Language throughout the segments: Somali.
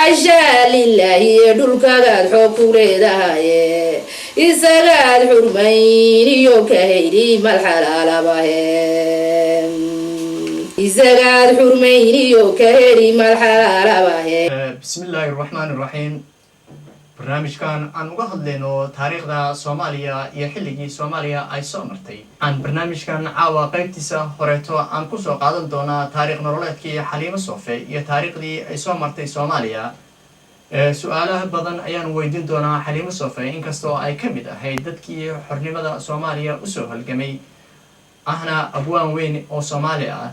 Xashaa lilaahi, dhulkagaad xoog ku leedahaye, isagaad xurmayn iyo ka hayri malxalaalabahe, isagaad xurmayn iyo ka heli malxalaalabahe. Bismi illaahi araxmaan iraxiim. Barnaamijkan aan uga hadlayno taariikhda Soomaaliya iyo xilligii Soomaaliya ay soo martay, aan barnaamijkan caawa qaybtiisa horeeto aan kusoo qaadan doonaa taariikh nololeedkii Xaliimo Soofe iyo taariikhdii ay soo martay Soomaaliya. Su-aalaha badan ayaan weydiin doonaa Xaliimo Soofe, inkastoo ay ka mid ahayd dadkii xornimada Soomaaliya usoo halgamay, ahna abwaan weyn oo Soomaali ah.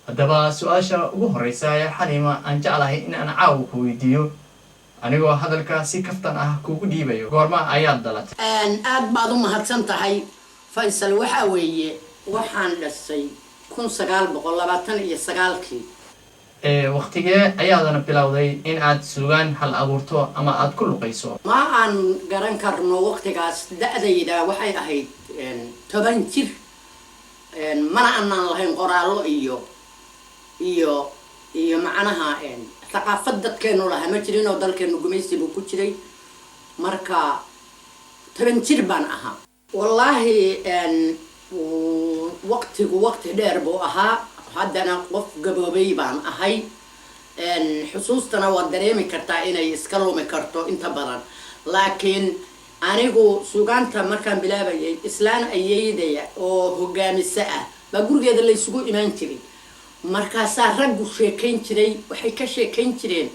Haddaba su-aasha ugu horeysa ee Xaliima aan jeclahay in aan caawa ku weydiiyo, anigoo hadalka si kaftan ah kugu dhiibayo, goorma ayaad dhalatay? Aad baad u mahadsan tahay, Faysal. Waxaa weeye, waxaan dhashay 1929-kii. Waqtigee ayaadana bilowday in aad suugaan hal abuurto ama aad ku luqayso? Ma aan garan karno waqtigaas. Da-dayda waxay ahayd 10 jir. Mana aanaan lahayn qoraallo iyo macnaha thaqaafad dadkeenu lahaa ma jirin, oo dalkeenu gumaysi buu ku jiray. Marka 10 jir baan ahaa. Wallaahi, waqtigu waqti dheer buu ahaa. Haddana qof gaboobay baan ahay. Xusuustana waad dareemi kartaa inay iska lumi karto inta badan. Laakiin anigu suugaanta markaan bilaabayay, islaan ayeydaya oo hogaamiso ah baa gurigeeda la isugu imaan jiray. Markaasaa raggu sheekayn jiray. Waxay ka sheekayn jireen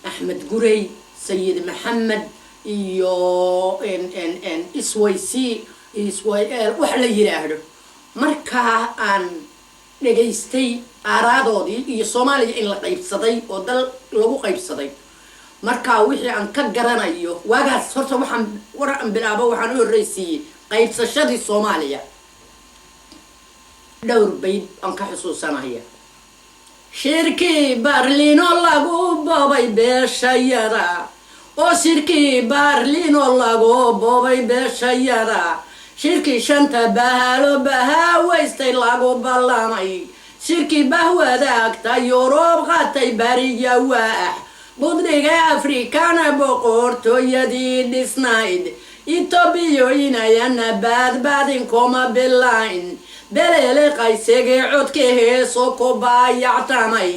Axmed Gurey, Sayid Maxamed iyo Iswaysi Iswayl wax la yiraahdo. Markaa aan dhegaystay aaraadoodii iyo Soomaaliya in la qaybsaday oo dal lagu qaybsaday. Marka wixii aan ka garanayo waagaas, horta waxaan war aan bilaabo, waxaan u horreysiiyey qaybsashadii Soomaaliya. Dhowr bayd aan ka xusuusanaya: Shirkii Barliino lagu boobay beeshayada, oo shirkii Barliino lagu boobay beeshayada, shirkii shanta bahalo bahawaystay lagu ballamay, shirkii bahwadaagta Yurub qatay bariya waax budriga Afrikana, boqortooyadii dhisnayd Etoobiyo inayana baadbaadin kuma bilayn, beleele qaysegee codka heeso ku baayactamay.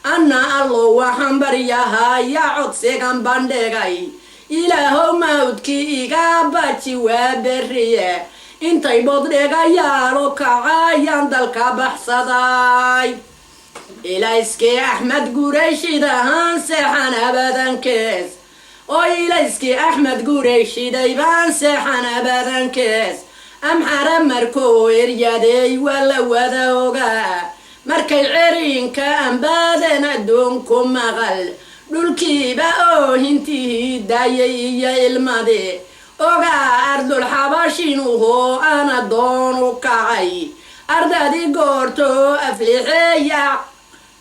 Anna Allo waxaan baryahayaa, codsigan bandhigay, Ilaahow mawdkii iga baji waa beriye, intay boddhigayaalo kacayaan dalka baxsaday. Ilayskii Axmed Gurayshidahaan seexan abadankees, oo ilayskii Axmed Gurayshiday baan seexan abadankees. Amxara markuu eryadeey waa la wada ogaa, markay cerinka ambaadeen adduunku maqal, dhulkiiba oo hintihii daayay iyo ilmadii ogaa, ardul xabashinuhoo ana doon u kacay, ardadii goortoo aflixeeya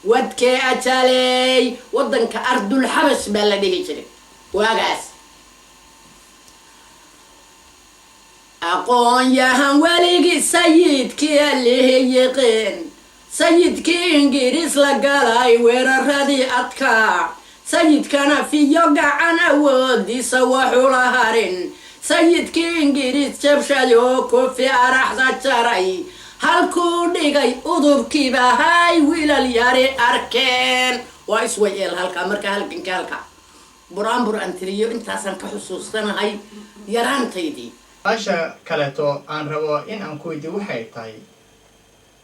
wadkee ajaley. Waddanka ardul xabash baa la dhihi jiray waagaas. Aqoon-yahan weligii sayidkii alihi yiqiin, sayidkii Ingiriis la galay weeraradii adkaa, sayidkana fiyo gacan awoodiisa waxula harin, sayidkii Ingiriis jabshay oo kofi araxda jaray, halkuu dhigay udubkiiba hay wiilal yari arkeen. Waa isway eel halkaa. Marka halganka halkaa buraanbur aan tiriyo, intaasaan ka xusuusanahay yaraantaydii. Su-aasha kaleeto aan rabo in aan ku weydiyo waxay tahay,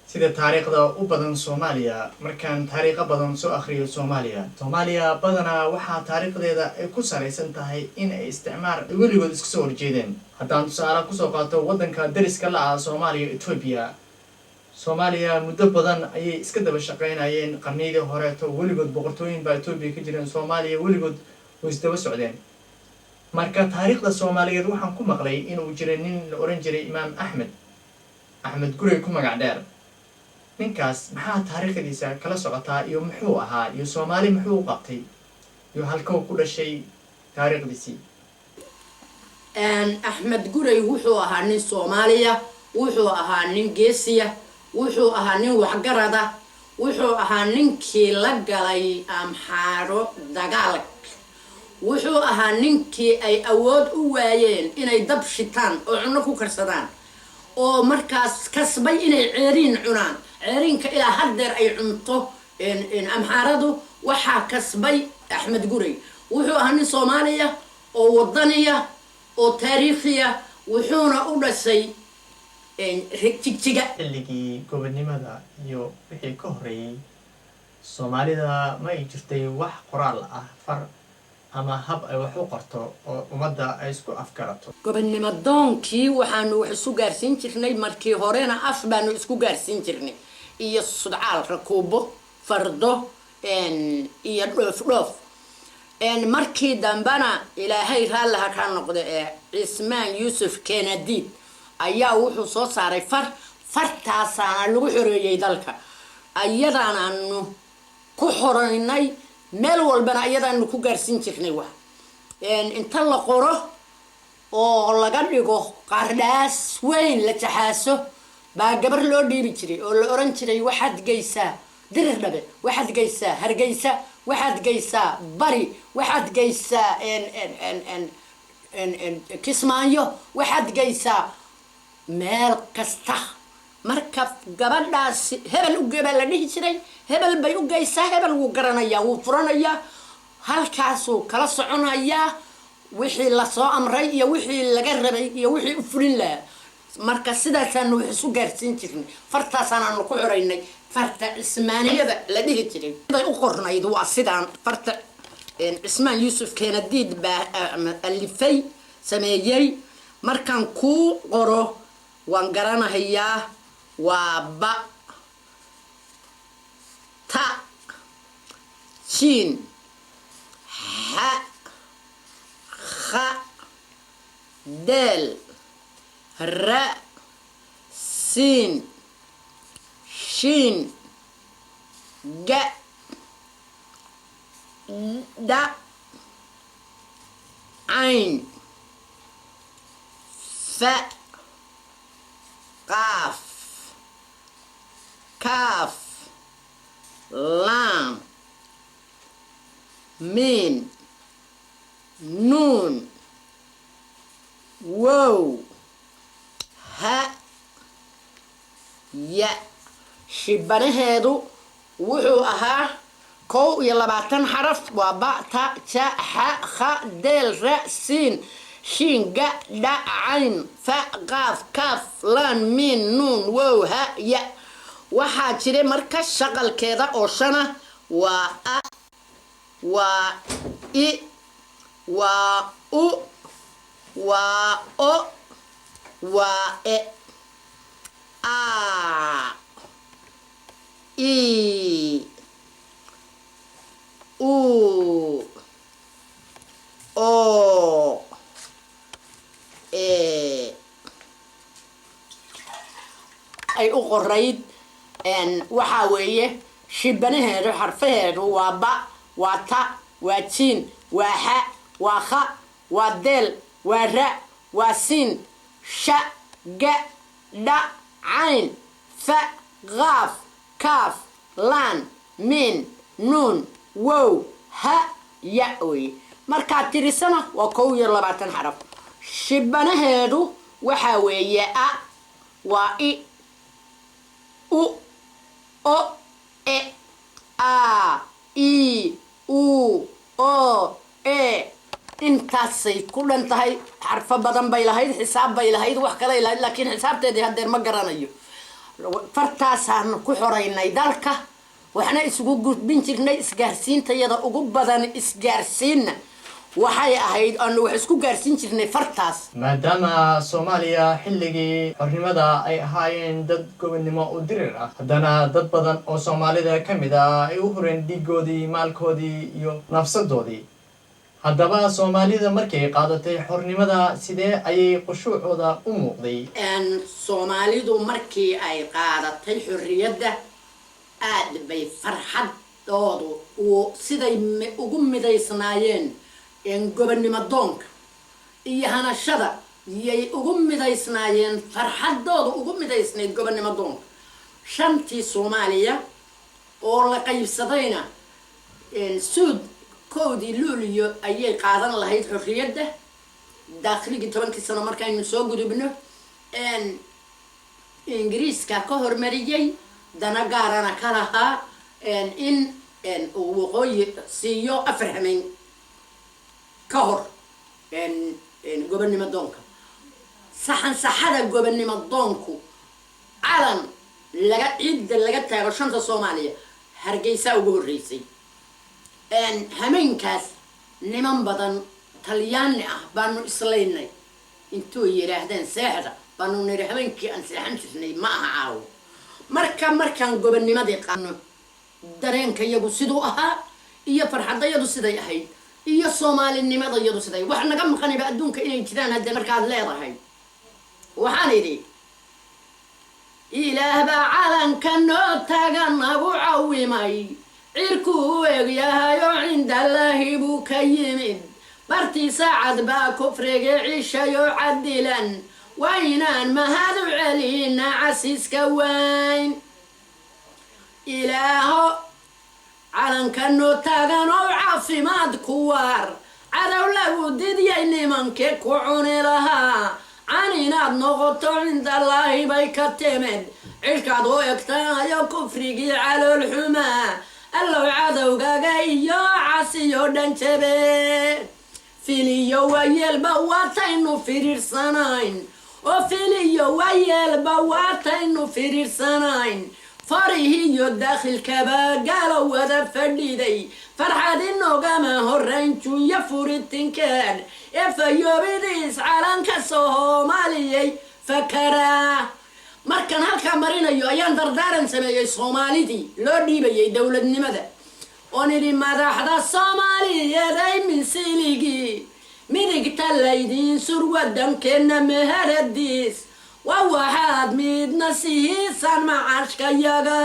sida taariikhda u badan Soomaaliya, markaan taariikho badan soo akhriyo Soomaaliya, Soomaaliya badanaa waxaa taariikhdeeda ay ku salaysan tahay in ay isticmaar weligood iska soo horjeedeen. Haddaan tusaale kusoo qaato waddanka dariska la ah Soomaaliya, Etoobiya, Soomaaliya muddo badan ayay iska daba shaqeynayeen. Qarniyadii horeeto weligood boqortooyin baa Etoobiya ka jireen. Soomaaliya weligood way isdaba socdeen. Marka taariikhda Soomaaliyeed waxaan ku maqlay inuu jiray nin la ohan jiray Imaam Axmed, Axmed Gurey ku magac dheer. Ninkaas maxaa taariikhdiisa kala socotaa, iyo muxuu ahaa, iyo Soomaali muxuu u qabtay, iyo halkow ku dhashay taariikhdiisii? Axmed Gurey wuxuu ahaa nin Soomaaliya, wuxuu ahaa nin geesiya, wuxuu ahaa nin waxgarada. Wuxuu ahaa ninkii la galay Amxaaro dagaalka. Wuxuu ahaa ninkii ay awood u waayeen inay dab shitaan oo cunno ku karsadaan, oo markaas kasbay inay ceeriin cunaan. Ceeriinka ilaa haddeer ay cunto Amxaaradu waxaa kasbay Axmed Gurey. Wuxuu ahaa nin Soomaaliya oo wadaniya oo taariikhiya, wuxuuna u dhashay Jigjiga. Xilligii gobonimada iyo wixii ka horreeyey, Soomaalida ma ay jirtay wax qoraal ah, far ama hab ay wax u qorto oo ummadda ay isku afgarato? Gobonnimo doonkii waxaanu wax isu gaarsiin jirnay, markii horena af baanu isku gaarsiin jirnay iyo sudcaal, rakuubo, fardo iyo dhoof dhoof. Markii dambena, Ilaahay raalliha ka noqda ee, Cismaan Yuusuf Kenadiid ayaa wuxuu soo saaray far. Fartaasaana lagu xoreeyey dalka, ayadaanaanu ku xoreynay meel walbana, ayadaanu ku gaarsiin jirnay. Wax inta la qoro oo laga dhigo qardhaas weyn, la jaxaaso, baa gabar loo dhiibi jiray oo la oran jiray: "Waxaad geysaa Dirirdhabe, waxaad geysaa Hargeysa, waxaad geysaa Bari, waxaad geysaa Kismaayo, waxaad geysaa meel kasta." Marka gabadhaasi "Hebel uge" baa la dhihi jiray. Hebel bay u geysaa, hebel wuu garanayaa, wuu furanayaa, halkaasuu kala soconayaa wixii lasoo amray iyo wixii laga rabay iyo wixii u fulin lahaa. Marka sidaasaanu wax isu gaarsiin jirnay, fartaasaanaanu ku xoraynay, farta Cismaaniyada la dhihi jiray. Siday u qornayd waa sidaan. Farta Cismaan Yuusuf Keenadiid baa alifay, sameeyey. Markaan kuu qoro waan garanahayaa. Waa ba, ta, jiin, xa, kha, deel, ra, siin, shiin, ga, dha, cayn, fa, qaaf, kaaf, laam, miin, nuun, wow, ha, ya. Shibanaheedu wuxuu ahaa 21 xaraf. Waa ba, ta, ja, xa, kha, deel, ra, siin, shiin, ga, dha, cayn, fa, qaaf, kaaf, laan, miin, nuun, wow, ha, ya. Waxaa jiray marka shaqalkeeda oo shana: waa a, waa i, waa u, waa o, waa e. A, i, u, o, e ay u qorayd. Waxaa weeye shibanaheedu, xarfaheedu waa ba, waa ta, waa jiin, waa xa, waa kha, waa deel, waa ra, waa siin, sha, ga, dha, cayn, fa, qaaf, kaaf, laan, miin, nuun, wow, ha, ya weye. Markaad tirisana waa 21 xaraf. Shibanaheedu waxaa weeye a, waa i, u, o, e. A, i, u, o, e, intaasay ku dhan tahay. Xarfo badan bay lahayd, xisaab bay lahayd, wax kalay lahayd, laakiin xisaabteedii haddeer ma garanayo. Fartaasaanu ku xoraynay dalka, waxna isugu gudbin jirnay. Isgaarsiintayada ugu badan, isgaarsiinna waxay ahayd aanu wax isku gaarsiin jirnay fartaas. Maadaama Soomaaliya xilligii xornimada ay ahaayeen dad gobonnimo u dirir ah, haddana dad badan oo Soomaalida ka mid ah ay u hureen dhiigoodii, maalkoodii iyo nafsadoodii. Haddaba Soomaalida markay qaadatay xornimada, sidee ayay qushuucooda u muuqday? Soomaalidu markii ay qaadatay xorriyadda, aad bay farxadoodu uu siday ugu midaysnaayeen gobonnimo doonka iyo hanashada yay ugu midaysnaayeen, farxadoodu ugu midaysnayd gobonnimo doonka shantii Soomaaliya. Oo la qaybsadayna suud 1-dii Luuliyo ayay qaadan lahayd xorriyadda daakhiligii 10-kii sano. Markaynu soo gudubno, Ingiriiska ka hormariyey, dana gaarana ka lahaa in uu Waqooyi siiyo 4 hameyn ka hor gobonnimo doonka. Saxan saxada gobonnimo doonku, calan laga ciidda laga taago shanta Soomaaliya, Hargeysa ugu horreysay. Hameenkaas niman badan Talyaani ah baanu islaynay. Intuu yidhaahdeen seexda baanu niri, habeenkii aan seexan jirnay ma aha caawo. Marka markaan gobonnimadii qaano, dareenka yagu siduu ahaa iyo farxadayadu siday ahayd iyo soomaalinimadayadu siday, wax naga maqaniba adduunka inay jiraan haddee markaad leedahay. Waxaan idhi: Ilaah baa calanka noo taga nagu cawimay, cirkuu u egyahay oo cindallaahi buu ka yimid. Bartii saacad baa kufriga cishayoo cadilan, waa inaan mahad u celina casiiska wayn. Ilaaho calanka noo taagan oo caafimaad ku waar, cadow lagu didyay nimankii ku cuni lahaa. Can inaad noqoto cindallaahi bay ka timid, cidhkaad u egtahayo kufrigii calool xumaa. Allow cadowgaga iyo casiyo dhan jabe. Filiyo waayeelba waataynu firiirsanayn, oo filiyo waayeelba waataynu firiirsanayn. Farihiyo daakhilkaba gaalo wada fadhiday, farxad inogama horayn junya furitinkeed ee fayoobidiis calanka Soomaaliyay fakaraa. Markaan halkaa marinayo ayaan dardaaran sameeyey Soomaalidii loo dhiibayay dowladnimada, oon idhi: madaxda Soomaaliyeed ay minsiligii midigta laydiin sur, wadankeenna meheradiis waa waxaad midna sihiisan macashkayaga.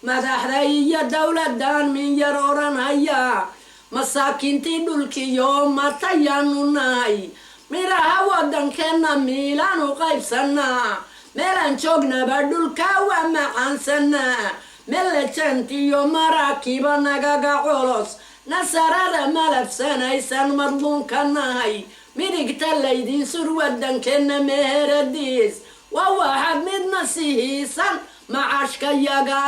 Madaxda iyo dowladan min yar odhanhaya, masaakiintii dhulkiyo matayaanu nahay. Midhaha wadankeenna miilaanu qaybsanaa, meelaan joognaba dhulka waa macaansanaa. Melejantiyo maraakiba nagaga colos, nasarada malabsanaysan madluunka nahay. Midigta laydiin sur, wadankeenna meheradiis waa waxaad midna sihiisan macashkayaga.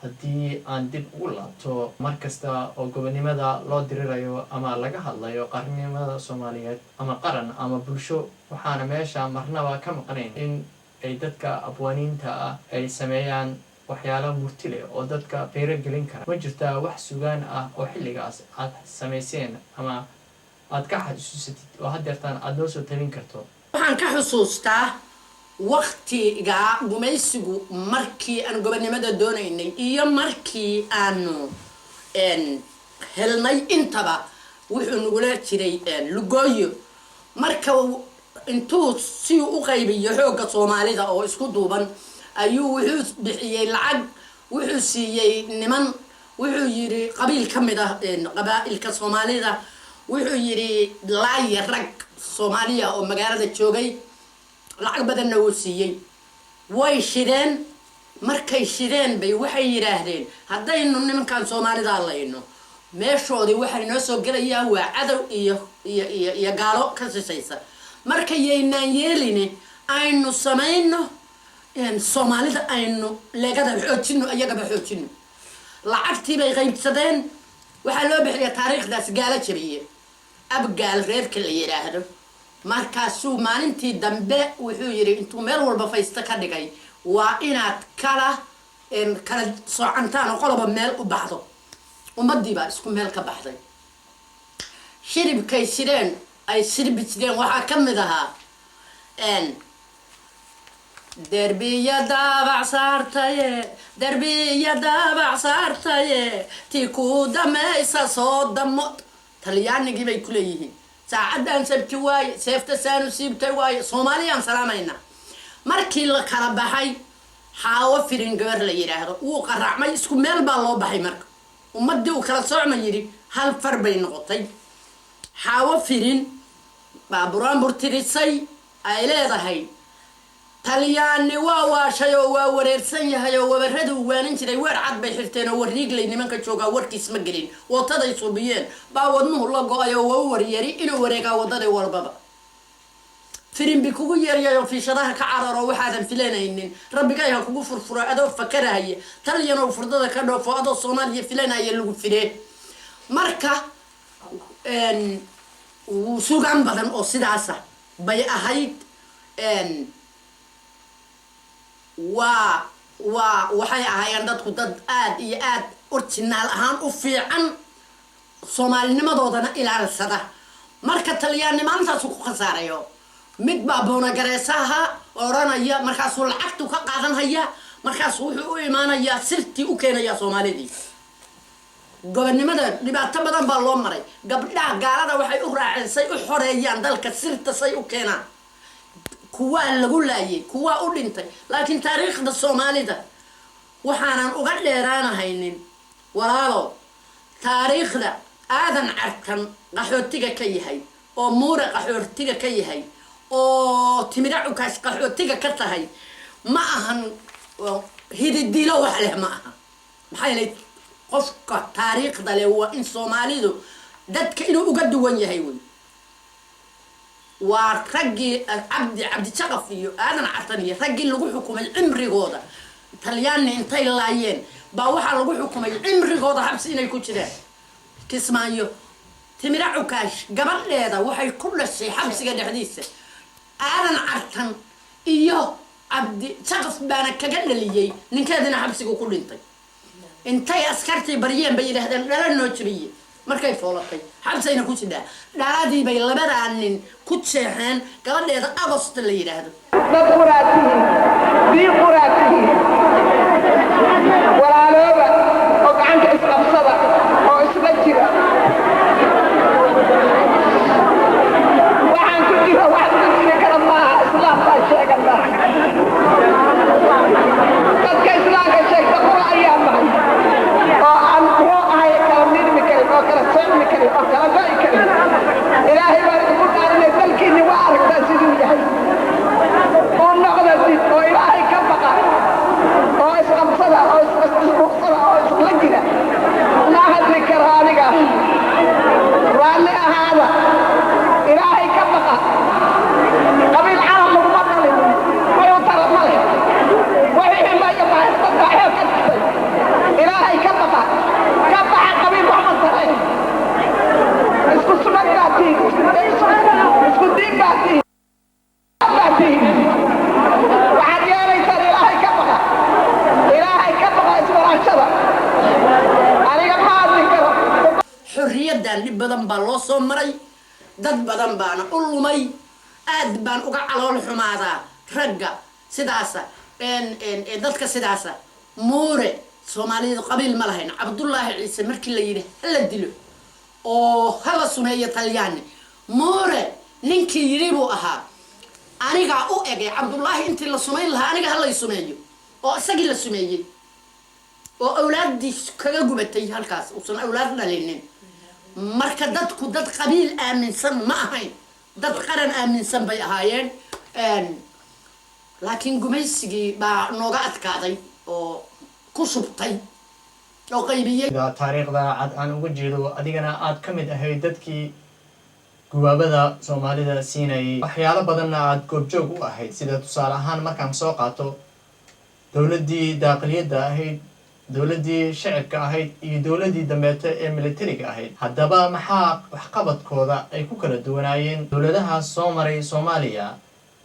Haddii aan dib ugu laabto, mar kasta oo gobonimada loo dirirayo ama laga hadlayo qarnimada Soomaaliyeed ama qaran ama bulsho, waxaana meesha marnaba ka maqnayn in ay dadka abwaaniinta ah ay sameeyaan waxyaalo murti leh oo dadka qiiro gelin kara. Ma jirtaa wax sugaan ah oo xilligaas aad samayseen ama aad ka xasuusatid oo haddeertaan aada noo soo tabin karto? Waxaan ka xusuustaa waktiga gumaysigu, markii aan gobonnimada doonaynay iyo markii aanu helnay intaba, wuxuu nagula jiray lugooyo. Marka intuu si u qaybiyo xoogga Soomaalida oo isku duuban ayuu wuxuu bixiyey lacag, wuxuu siiyey niman, wuxuu yidhi qabiil ka mid ah qabaa'ilka Soomaalida, wuxuu yidhi laaya rag Soomaaliya oo magaalada joogay. Lacag badanna wuu siiyey. Way shideen. Markay shideen bay waxay yidhaahdeen, haddaynu nimankan Soomaalida layno, meeshoodii waxay noo soo gelayaa waa cadow iyo gaalo ka sishaysa. Markayaynaan yeelini, aynu samayno Soomaalida, aynu leegada xoojino, iyagaba xoojino. Lacagtii bay qaybsadeen. Waxaa loo bixiyaa taariikhdaas gaalo jabiye, Abgaal reerka la yidhaahdo. Markaasuu maalintii dambe wuxuu yidhi, intuu meel walba faysto ka dhigay, waa inaad kala soocantaan oo qoloba meel u baxdo. Ummadii baa isku meel ka baxday. Shiribkay shireen ay shirbi jireen waxaa ka mid ahaa: derbiya daabac saartaye, derbiya daabac saartaye, ti ku damaysa soo damo. Talyaanigii bay ku leeyihiin, saacaddan sabti waaye, seefta saanu siibtay waaye, Soomaaliyaan salaamaynaa. Markii la kala baxay, Xaawo Firin gabar la yidhaahdo wuu qaraacmay. Isku meel baa loo baxay. Marka ummadii uu kala socma yidhi, hal far bay noqotay. Xaawo Firin baa buraanbur tirisay ay leedahay. Talyaani waa waashay oo waa wareersan yahay oo wabaraduu waanin jiray. Weer cad bay xirteen oo Wariigley nimanka joogaa warkiis ma gelin. Wataday suubiyeen baa wadnuhu la go-ay oo waa u waryari inuu wareegaa wadadii walbaba. Firimbi kugu yeeryayo, fiishadaha ka cararo, waxaadan filanaynin rabbigay ha kugu furfuro. Adoo fakarahaya Talyanow furdada ka dhoofo, adoo Soomaaliya filanaya lagu firee. Marka sugan badan oo sidaasa bay ahayd. Waa waxay ahaayeen dadku dad aad iyo aad original ahaan u fiican, soomaalinimadoodana ilaalsada. Marka Talyaani maalintaasu ku khasaarayo, mid baa boonagareesaha odhanaya, markaasuu lacagtu ka qaadanhaya, markaasuu wuxuu u imaanayaa sirtii u keenayaa soomaalidii. Gobonnimada dhibaato badan baa loo maray. Gabdhaha gaalada waxay u raaceen say u xoreeyaan dalka, sirta say u keenaan. Kuwaa lagu laayay, kuwaa u dhintay. Laakiin taariikhda soomaalida waxaanan uga dheeraanahaynin, walaalo, taariikhda Aadan Cartan qaxootiga ka yahay oo Muure qaxootiga ka yahay oo Timira Cukaash qaxootiga ka tahay ma ahan hididilo wax leh ma aha. Maxaa yeelay, qofka taariikhda leh waa in soomaalidu dadka inuu uga duwan yahay wey. Waa raggii Cabdi Cabdijaqaf iyo Aadan Cartan iyo raggii lagu xukumay cimrigooda. Talyaani intay laayeen baa waxaa lagu xukumay cimrigooda xabsi inay ku jiraan Kismaayo. Timira Cukaash gabadheeda waxay ku dhashay xabsiga dhexdiisa. Aadan Cartan iyo Cabdi Jaqaf baana kaga dhaliyey, ninkeedina xabsigu ku dhintay. Intay askartii baryeen bay yidhaahdeen, "Dhala noo jabiye." Markay foolatay xabsayna ku jidhaa, dhaladii bay labadaa nin ku jeexeen gabadheeda Agost la yidhaahdo. Dad quraad tihiin, diin quraad tihiin, walaalooba oo gacanta isqabsada oo isla jira. Waxaan ku jiro wax ku jiri kara maaha. Islaam baan sheeganaa, dadka islaamka sheegta qura ayaa nahay oo aan muxuu ahay kala mirmi karin oo kala soocmi karin oo kala go'i karin. Ilaahay baan idinku dhaarinay, dalkiinni waa aragtaa siduu yahay. U noqda dib oo Ilaahay ka baqa oo isqabsada oo isruqsada oo isla jira. Ma hadli karo aniga, raalli ahaada. Ilaahay ka baqa. Qabiil calam laguma dhalin, wuxuu tara ma leh, wixii maya mahaysta ka dhigtay. Ilaahay ka baqa, ka baxa qabiil, wax ma tare. Isku sugan baa tihin, isku diin baa tihin baa tihin. Waxaad yeelaysaan, Ilaahay ka baqa, Ilaahay ka baqa, iswalaashada. Aniga ma hadli karo. Xorriyaddan dhib badan baa loo soo maray, dad badan baana u lumay. Aad baan uga calool xumaadaa ragga sidaasa, dadka sidaasa. Muure, Soomaalidu qabiil ma lahayn. Cabdullaahi Ciise markii la yidhi hala dilo oo hala sumeeyo Talyaani, Muure ninkii yidhi buu ahaa, "Anigaa u egay Cabdullaahi, intii la sumayn lahaa aniga halay sumeeyo," oo isagii la sumeeyey oo awlaaddii kaga gubatay halkaas, uusan awlaad dhalinin. Marka dadku dad qabiil aaminsan ma ahayn, dad qaran aaminsan bay ahaayeen. Laakiin gumaysigii baa nooga adkaaday oo ku shubtay oo qaybiyey. Sida taariikhda cad aan uga jeedo, adigana aad ka mid ahayd dadkii gubaabada soomaalida siinayay, waxyaalo badanna aad goobjoog u ahayd, sida tusaale ahaan markaan soo qaato dowladdii daaqiliyadda ahayd, dowladdii shacibka ahayd iyo dowladdii dambeete ee militariga ahayd, haddaba maxaa waxqabadkooda ay ku kala duwanaayeen dowladahaas soo maray Soomaaliya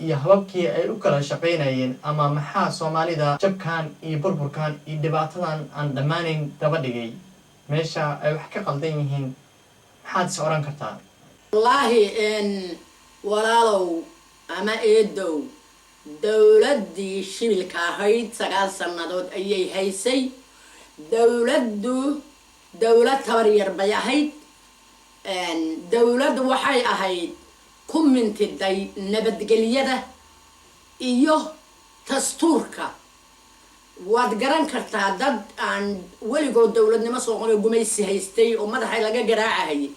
iyo hababkii ay u kala shaqaynayeen, ama maxaa soomaalida jabkan iyo burburkan iyo dhibaatadan aan dhammaanayn daba dhigay? Meesha ay wax ka qaldan yihiin maxaad is odhan kartaa? Wallaahi, walaalow ama eedow, dowladdii shibilka ahayd 9 sannadood ayay haysay. Dowladdu dowlad tabar yar bay ahayd. Dowlad waxay ahayd ku mintiday nabadgelyada iyo dastuurka. Waad garan kartaa, dad aan weligood dowladnimo soo qoray, gumaysi haystay oo madaxa laga garaacahayay,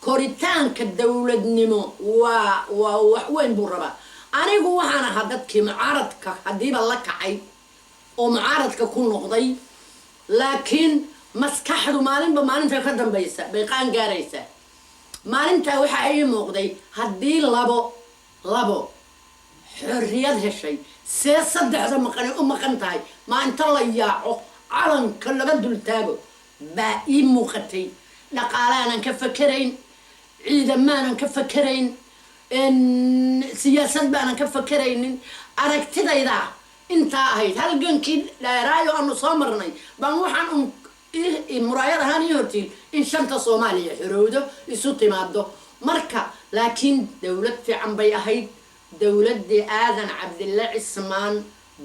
koritaanka dowladnimo waa wax weyn buu rabaa. Anigu waxaan ahaa dadkii mucaaradka haddiiba la kacay oo mucaaradka ku noqday, laakiin maskaxdu maalinba maalinta ka dambaysa bay qaan gaaraysaa. Maalintaa waxaa ii muuqday haddii labo labo xorriyad heshay, see saddexda maqani u maqan tahay? Maa inta la yaaco calanka laga dultaago baa ii muuqatay. Dhaqaalaanan ka fakerayn, ciidamaanan ka fakerayn, siyaasad baanan ka fakeraynin. Aragtidayda intaa ahayd, halgankii dheeraayo aanu soo marnay baan waxaan un muraayad ahaan ii hortiin in shanta Soomaaliya xorowdo, isu timaado. Marka laakiin dowlad fiican bay ahayd. Dowladdii Aadan Cabdille Cismaan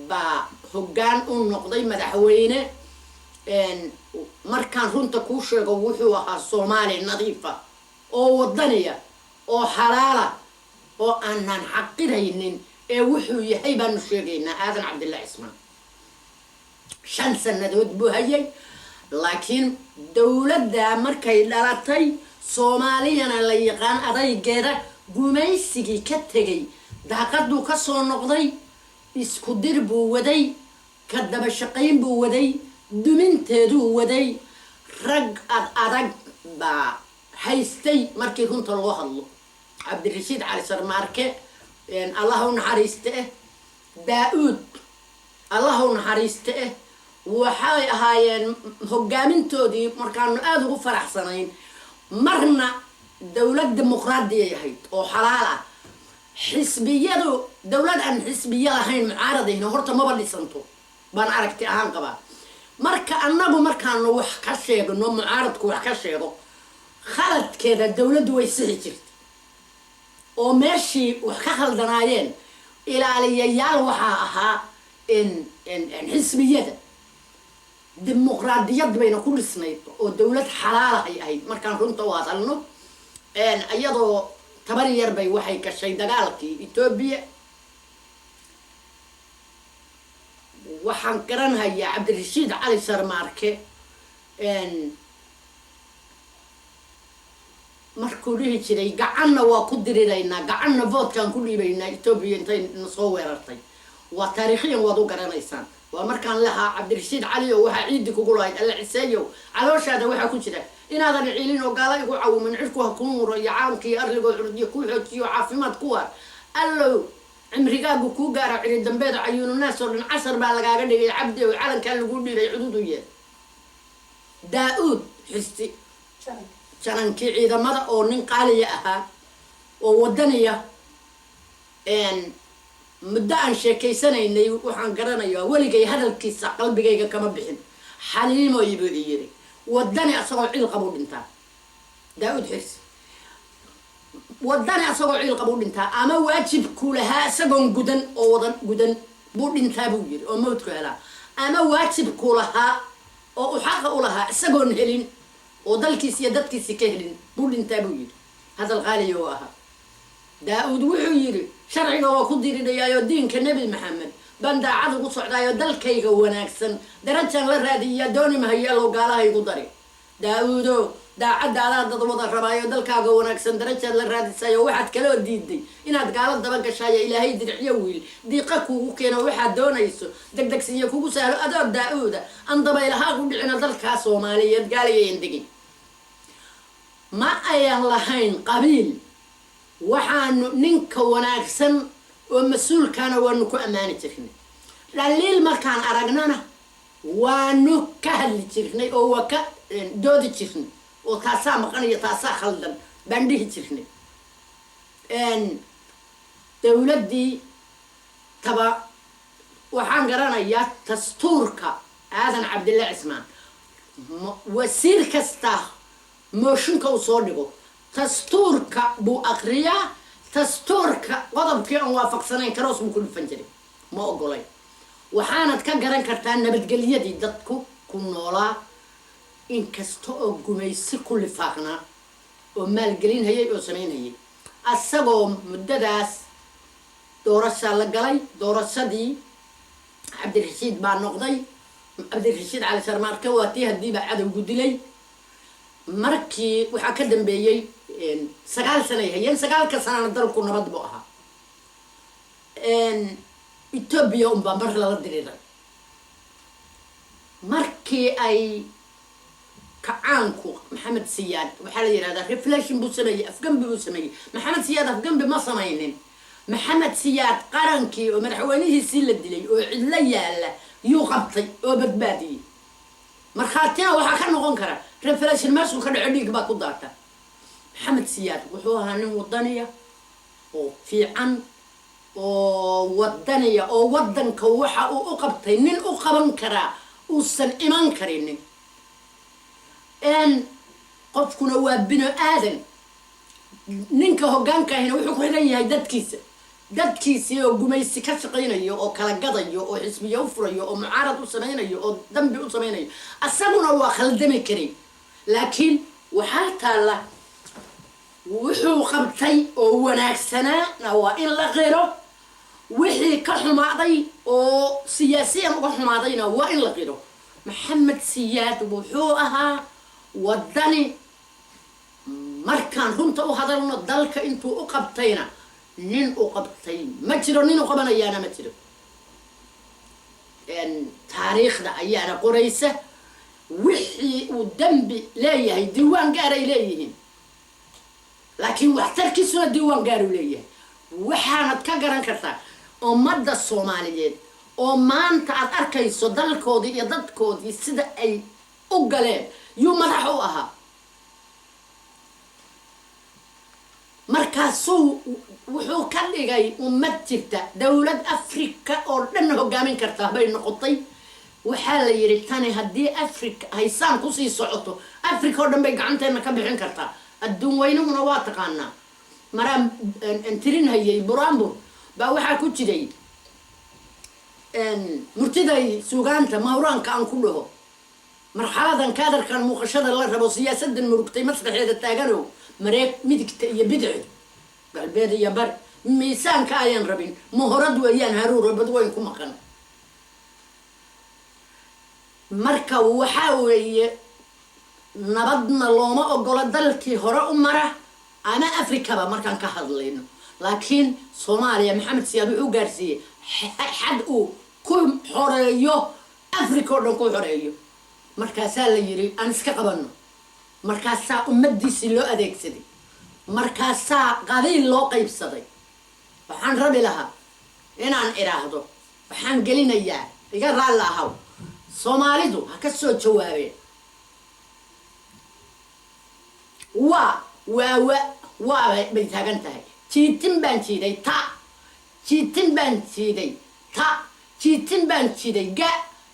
baa hoggaan u noqday madaxweyne. Markaan runta kuu sheego, wuxuu ahaa Soomaali nadiifa oo wadaniya oo xalaala oo aanan xaqiraynin ee wuxuu yahay baanu sheegaynaa. Aadan Cabdille Cismaan 5 sannadood buu hayay, laakiin dowladda markay dhalatay, Soomaaliyana la yaqaan adaygeeda, gumaysigii ka tegay daaqaduu ka soo noqday. Isku dir buu waday, ka daba shaqayn buu waday, duminteeduu waday. Rag ad adag baa haystay markii runta loo hadlo: Cabdirashiid Cali Sarmaarke, Allah u naxariiste eh, Daa-uud, Allah u naxariiste eh. Waxay ahaayeen hogaamintoodii markaanu aada ugu faraxsanayn. Marna dowlad dimuqraadiyay ahayd oo xalaal ah. Xisbiyadu, dowlad aan xisbiya lahayn, mucaaradayna horta maba dhisanto baan aragti ahaan qabaa. Marka annagu markaanu wax ka sheegno, mucaaradku wax ka sheego khaladkeeda, dowladdu way sixi jirta oo meeshii wax ka khaldanaayeen ilaaliyayaal waxaa ahaa xisbiyada. Dimuqraadiyad bayna ku dhisnayd oo dowlad xalaalahay ahayd. Markaan runta u hadalno, iyadoo tabar yar bay waxay gashay dagaalkii Etoobiya. Waxaan garanhayaa Cabdirashiid Cali Sharmaarke markuu dhihi jiray: "Gacanna waa ku diriraynaa, gacanna votekaan ku dhiibaynaa." Etoobiya intay na soo weerartay, waa taariikhiyan waad u garanaysaan. Waa markaan lahaa: "Cabdirashiid Cali oo waxaa ciidi kugu lahayd, Alla ciseeyow calooshaada waxaa ku jira inaadan ciilin oo gaala igu cawumin. Cirku ha kuu muro iyo caalamkii arligoo curdiyo kuu xoojiyo, caafimaad ku waar, Allow cimrigaagu kuu gaara, ciri dambeed cayuununaas oo dhan casar baa lagaaga dhigay. Cabdi ow, calankaa lagu dhiiray cudud u yeel." Daa-uud Xisti, janankii ciidamada oo nin qaaliya ahaa oo wadaniya, muddo aan sheekaysanaynay, waxaan garanayaa weligay hadalkiisa qalbigayga kama bixin. "Xaliimoy," buu i yiri, "wadani asagoo ciil qabuu dhintaa." Daa-uud Xirsi, wadani asagoo ciil qabuu dhintaa ama waajibku lahaa isagoon gudan oo wadan gudan buu dhintaa buu yiri oo mawdku helaa, ama waajibku lahaa oo u xaqa u lahaa isagoon helin oo dalkiisi iyo dadkiisi ka helin buu dhintaa buu yidhi. Hadal qaaliya oo ahaa. Daa-uud wuxuu yidhi: "Sharciga waa ku diridhayaayo, diinka Nebi Maxamed baan daacad ugu socdaayo, dalkayga wanaagsan darajaan la raadiyaa, dooni mahayeelow gaalaha igu dari." Daa-uudo, daacadda adaa dad wada rabaayo, dalkaaga wanaagsan darajaad la raadisayo, waxaad kaloo diiday inaad gaalo daba gashaayo. Ilaahay diricyo wiil diiqa kuugu keeno, waxaad doonayso degdegsiiyo kugu sahlo, adoo Daa-uuda aan dabaylahaa ku dhicino, dalkaa Soomaaliyeed gaalayayan degin. Ma ayan lahayn qabiil. Waxaanu ninka wanaagsan oo mas-uulkana waanu ku ammaani jirnay, dhaliil markaan aragnana waanu ka hadli jirnay oo waa ka doodi jirnay oo taasaa maqan iyo taasaa khaldan baan dhihi jirnay. Dowladdii taba waxaan garanayaa dastuurka Aadan Cabdille Cismaan, wasiir kasta mooshinka uu soo dhigo dastuurka buu aqriyaa. Dastuurka qodobkii aan waafaqsanayn karoos buu ku dhufan jiray, ma ogolay. Waxaanad ka garan kartaa nabadgelyadii dadku ku noolaa, inkasta oo gumaysi ku lifaaqnaa oo maalgelinhayay oo samaynhayay. Asagoo muddadaas doorashaa la galay. Doorashadii Cabdirashiid baa noqday, Cabdirashiid Cali Sharmaarke. Waa tii haddiiba cadowgu dilay. Markii waxaa ka dambeeyey 9 sanay hayeen. 9-ka sanana dalku nabad buu ahaa. Etoobiya unbaa mar lala diriiray markii ay kacaanku. Maxamed Siyaad waxaa la yidhahdaa revolution buu sameeyey, afgambi buu sameeyey. Maxamed Siyaad afgambi ma samaynin. Maxamed Siyaad qarankii oo madaxweynihiisii la dilay oo cidlo yaalla yuu qabtay oo badbaadiyey. Markhaatina waxaa ka noqon kara, revolution meeshuu ka dhaco dhiig baa ku daata. Maxamed Siyaad wuxuu ahaa nin wadaniya oo fiican oo wadaniya oo wadanka waxa uu u qabtay nin u qaban karaa uusan iman karinin. Qofkuna waa bino aadan. Ninka hoggaanka ahina wuxuu ku xiran yahay dadkiisa. Dadkiisii oo gumaysi ka shaqaynayo oo kala gadayo oo xisbiya u furayo oo mucaarad u samaynayo oo dambi u samaynayo, asaguna waa khaldami karay. Laakiin waxaa taalla, wuxuu qabtay oo wanaagsanaana waa in la qiro, wixii ka xumaaday oo siyaasiyan uga xumaadayna waa in la qiro. Maxamed Siyaad wuxuu ahaa wadani. Markaan runta u hadalno, dalka intuu u qabtayna nin u qabtay ma jiro, nin u qabanayaana ma jiro. Taariikhda ayaana qoraysa. Wixii uu dembi leeyahay diiwaan gaaray leeyihiin, laakiin waxtarkiisuna diiwaan gaaruu leeyahay. Waxaanad ka garan kartaa ummadda Soomaaliyeed oo maanta aad arkayso dalkoodii iyo dadkoodii sida ay u galeen yuu madax u ahaa. Markaasuu wuxuu ka dhigay ummad jirta, dowlad Africa oo dhan hogaamin kartaa bay noqotay. Waxaa la yidhi, tani haddii Africa haysaan kusii socoto, Africa oo dhan bay gacanteena ka bixin kartaa. Adduun weynuhuna waa taqaanaa. Maraan tirin hayay buraanbur baa waxaa ku jiray murtiday suugaanta mahuraanka aan ku dhaho: marxaladan kaadarkan muuqashada la rabo, siyaasadan murugtay masraxeeda taaganow, mareeg midigta iyo bidixdu, galbeed iyo bari, miisaanka ayaan rabin, mahorad weeyaan haruuro badweyn ku maqan. Marka waxaa weeye, nabadna looma ogolo dalkii hore u mara ama Africaba markaan ka hadlayno. Laakiin Soomaaliya Maxamed Siyaad wuxuu gaarsiiyey xad uu ku xoreeyo Africa oo dhan ku xoreeyo. Markaasaa la yidhi, aan iska qabano. Markaasaa ummadiisii loo adeegsaday, markaasaa qabiil loo qaybsaday. Waxaan rabi lahaa inaan idhaahdo, waxaan gelinayaa, iga raalli ahaw, Soomaalidu ha ka soo jawaabeen. Waa waawa waa bay taagan tahay. Jiitin baan jiiday ta, jiitin baan jiiday ta, jiitin baan jiiday ga,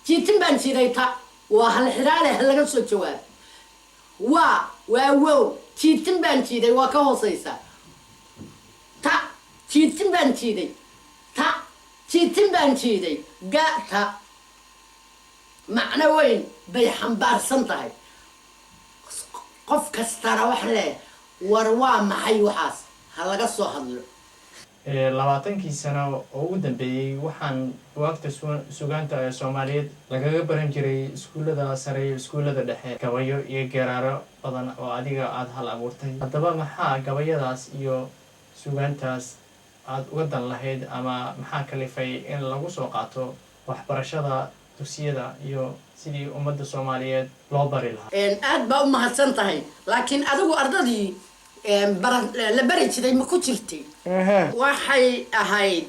jiitin baan jiiday ta. Waa hal xidhaale, ha laga soo jawaabo. Waa waa wow, jiitin baan jiiday waa ka hooseysa. Ta, jiitin baan jiiday ta, jiitin baan jiiday ga, ta. Macno weyn bay xambaarsan tahay. Qof kastana waxaan leeyahay, war waa maxay waxaas? Ha laga soo hadlo. 20kii sano oo ugu dambeeyey waxaan buwaagta sugaanta ee Soomaaliyeed lagaga baran jiray iskuullada sare iyo iskuullada dhexe gabayo iyo geeraaro badan oo adiga aada hal abuurtay. Haddaba maxaa gabayadaas iyo sugaantaas aada uga dan lahayd, ama maxaa kalifay in lagu soo qaato waxbarashada dugsiyada iyo sidii ummadda Soomaaliyeed loo bari lahaa? Aad baa u mahadsan tahay, laakiin adigu ardadii la bari jiray ma ku jirtay? Waxay ahayd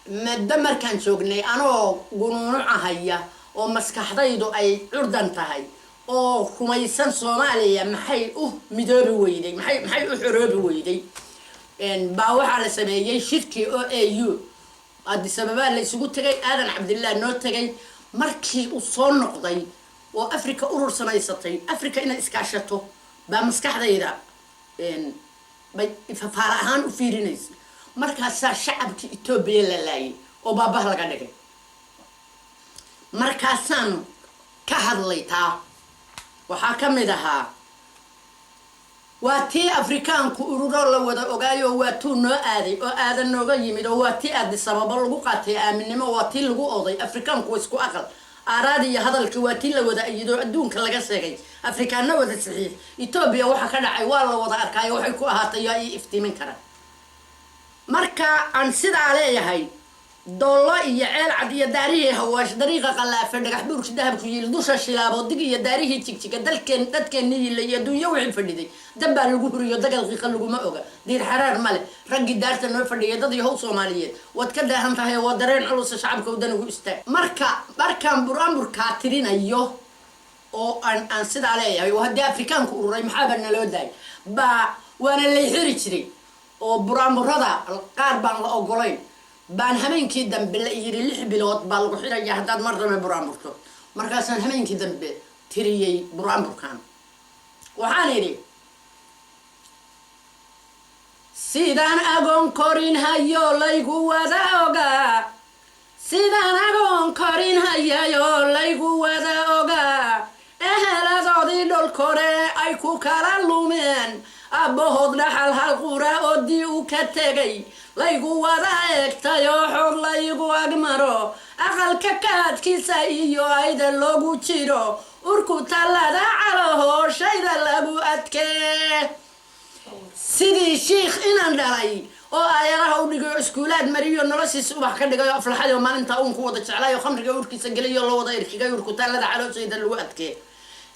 maddo markaan joognay, anoo gunuunucahaya oo maskaxdaydu ay curdan tahay oo rumaysan Soomaaliya maxay u midoobi weyday, maxay u xoroobi weyday, baa waxaa la sameeyey shirkii o AU. Addis Ababaa la isugu tegay. Aadan Cabdillah noo tegay. Markii uu soo noqday oo Africa urur samaysatay, Africa inay iskaashato baa maskaxdayda bay fafaara ahaan u fiirinaysa. Markaasaa shacabkii Etoobiya la laayay oo baabah laga dhigay. Markaasaan ka hadlay. Taa waxaa ka mid ahaa: waa tii Afrikaanku ururo la wada ogaayo, waa tuu noo aaday oo aadan nooga yimid, oo waa tii Addis Ababa lagu qaatay aaminimo, waa tii lagu oday Afrikaanku waa isku aqal aaraadi iyo hadalkii, waa tii la wada ayido, adduunka laga sheegay, Afrikaana wada saxiix. Etoobiya waxa ka dhacay waa la wada arkaayo. Waxay ku ahaatay yaa ii iftiimin kara? Marka aan sidaa leeyahay, Doollo iyo Ceelcad iyo daarihii Hawaash, dariiqa Qallaafe, Dhagax Buurki dahabku yiil, dusha Shilaabo dig iyo daarihii Jigjiga, dalkeen dadkeenni yiila iyo adduunyo wixii fadhiday dab baa lagu huriyo, dagal qiiqa laguma oga, diir xaraar male raggii daarta noo fadhiyay. Dad yahow Soomaaliyeed, waad ka daahan tahay, waa dareen culusa, shacabka udan ugu istaag. Marka markaan buraanburkaa tirinayo oo aan sidaa leeyahay, oo haddii Afrikaanku ururay maxaaba naloo daayay baa waana lay xiri jiray, oo buraanburada qaar baan la ogolayn, baan habeenkii dambe la yiri 6 bilood baa lagu xiraya haddaad mar dambe buraanburto. Markaasaan habeenkii dambe tiriyey buraanburkan. Waxaan idhi: Sidaan agoon korin hayo laygu wada ogaa, sidaan agoon korin hayayo laygu wada ogaa, eheladoodii dholkore ay ku kala lumeen, abbahood dhaxal hal qura oo dii u ka tegay laygu wada eegtayoo xoog laygu agmaro, aqalka kaadkiisa iyo ayda loogu jiro, urku tallada calahooshayda lagu adkee, sidii shiikh inaan dhalay oo aayadaha u dhigay oo iskuulaad mariyo, noloshiisa ubax ka dhigay oo aflaxay oo maalintaa uun ku wada jeclay oo khamriga urkiisa gelay oo la wada irkigay, urkutaallada calooshayda lagu adkee,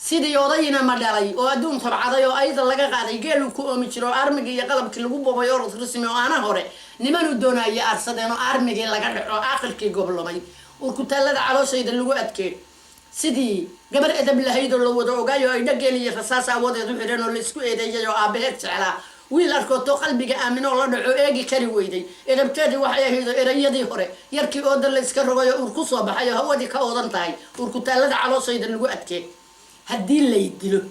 sidii odayna ma dhalay oo adduun tabcaday oo ayda laga qaaday, geeluu ku oomi jiro oo armigii iyo qalabkii lagu bobay, orod rasmi oo aana hore nimanuu doonayay aarsadeen oo armigii laga dhaco, aakhirkii goblomay, urkutaallada calooshayda lagu adkee, sidii gabar edab lahayd oo la wada ogaayo ay dhageel iyo rasaas aawadeed u xidhan oo laisku eedeeyay oo aabaheed jeclaa wiil arkooto qalbiga aaminoo la dhaco, eegi kari weyday edabteedii waxay ahayd oo erayadii hore yarkii ooda la iska rogay oo uur ku soo baxay oo hawadii ka oodan tahay, urkutaallada calooshayda lagu adkee, haddii lay dilo,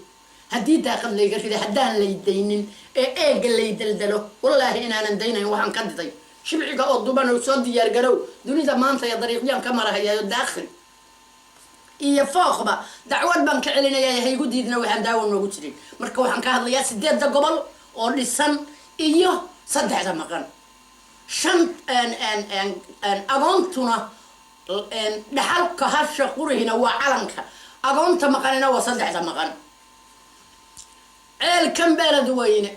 haddii daaqad layga riday, haddaan lay daynin ee eegga lay daldalo, wallaahi inaanan daynayn waxaan ka diday. Shibciga oo duban oo soo diyaar garow, dunida maanta ee dariiqyaan ka marahayayo, daakhil iyo fooqba dacwad baan ka celinaya, haygu diidna waxaan daawo noogu jirin. Marka waxaan ka hadlayaa sideedda gobol oo dhisan iyo saddexda maqan. Shan agoontuna dhaxalka hasha qurihina waa calanka, agoonta maqanina waa saddexda maqan. Ceelkan Beledweyne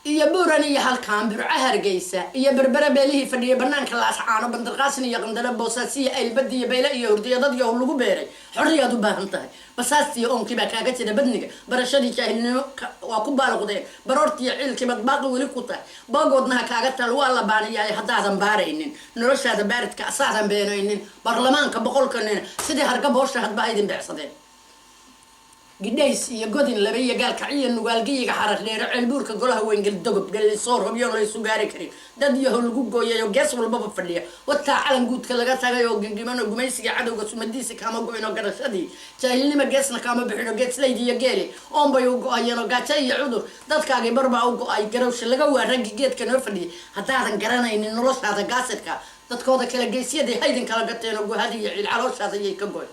iyo Buran iyo halkaan Burca, Hargeysa iyo Berbere, beelihii fadhiyay banaanka Laascaano, Bandarqaasin iyo Qandalo, Boosaasiya, Aylbadi iyo Bayle iyo Hurdiyadad iyo lagu beeray, xorriyaad u baahan tahay. Basaastiyo oonkii baa kaaga jira badniga, barashadii jaahilnimo waa ku baaluqdeen, baroortiiyo ciilkii baad baaqi weli ku tahay, baagoodnaha kaaga tal waa la baaniyaay. Haddaadan baaraynin noloshaada baaridka, asaadan beenaynin baarlamaanka 100-ka nin sidii hargab hoosha hadba haydin beecsadeen. Gidhays iyo Godin Laba iyo Gaalkacyo, Nugaalgiyiga, Xarar Dheero, Ceelbuurka, golaha Weyngel, Dogob, Dhalisoor, Hobyoon laysu gaari karin, dad yaho lagu gooyay oo gees walbaba fadhiya, wataa calan guudka laga tagay oo gingiman oo gumaysiga cadowga sumadiisa kaama go-in oo garashadii jaahilnima geesna kaama bixin oo geeslaydi iyo geeli oonbay u go-ayeen oo gaajo iyo cudur dadkaagii barbaa u go-ay, garowsha laga waa raggi geedka noo fadhiyay. Haddaadan garanaynin noloshaada gaasidka, dadkooda kala geysyadii haydin kala gateen oo guhadi iyo ciil calooshaada iyay ka goy.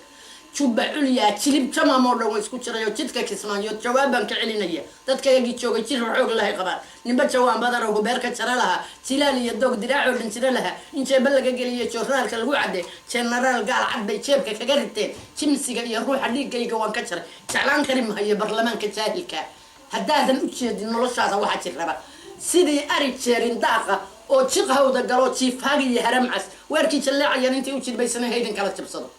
Jubba Culyaa, Jilib, Jamaam oo dhan waa isku jiray oo jidka Kismaayo jawaab baan ka celinaya. Dadka yagii joogay jir xoog lahay qabaan, ninba jawaan badar oo hubeer ka jara lahaa, jilaal iyo doog diraacoo dhan jira lahaa, in jeeba laga geliyo joornaalka lagu cadde, jenaraal gaal cad bay jeebka kaga riteen. Jimsiga iyo ruuxa dhiiggayga waan ka jaray, jeclaan kari mahayo baarlamaanka jaahilka. Haddaadan u jeedin noloshaada waxaa jirraba, sidii ari jeerin daaqa oo jiq hawda galo, jiifhaag iyo haramcas weerkii jalleecayan intay u jilbaysanay haydin kala jabsado.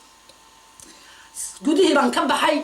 Gudihii baan ka baxay,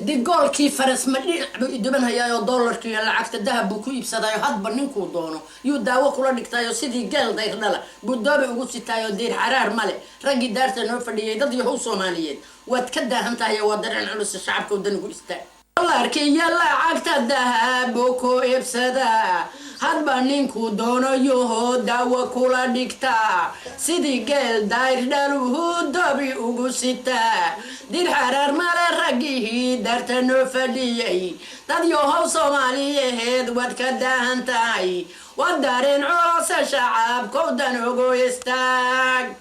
digoolkii faras ma dhinac buu idubanhayaayoo dollarkii iyo lacagta dahab buu ku iibsadayo, hadba ninkuu doono yuu daawo kula dhigtayo, sidii geel dayrdhala buu doobi ugu sitaayoo diir xaraar male raggii daarta noo fadhiyay. Dad yahow Soomaaliyeed, waad ka daahan tahay, waa dareen culus, shacabka wadan ugu istaag. Dollarkii iyo lacagta dahab buu ku iibsadaa, hadba ninkuu doonayoho daawo kula dhigtaa, sidii geel dayrdhaluhu dobi ugu sitaa, dir xaraar male raggihii daarta noo fadhiyay. Dad yahow Soomaaliyeed, waad ka daahan tahay, waad dareen culose, shacabkowdan ugu istaag.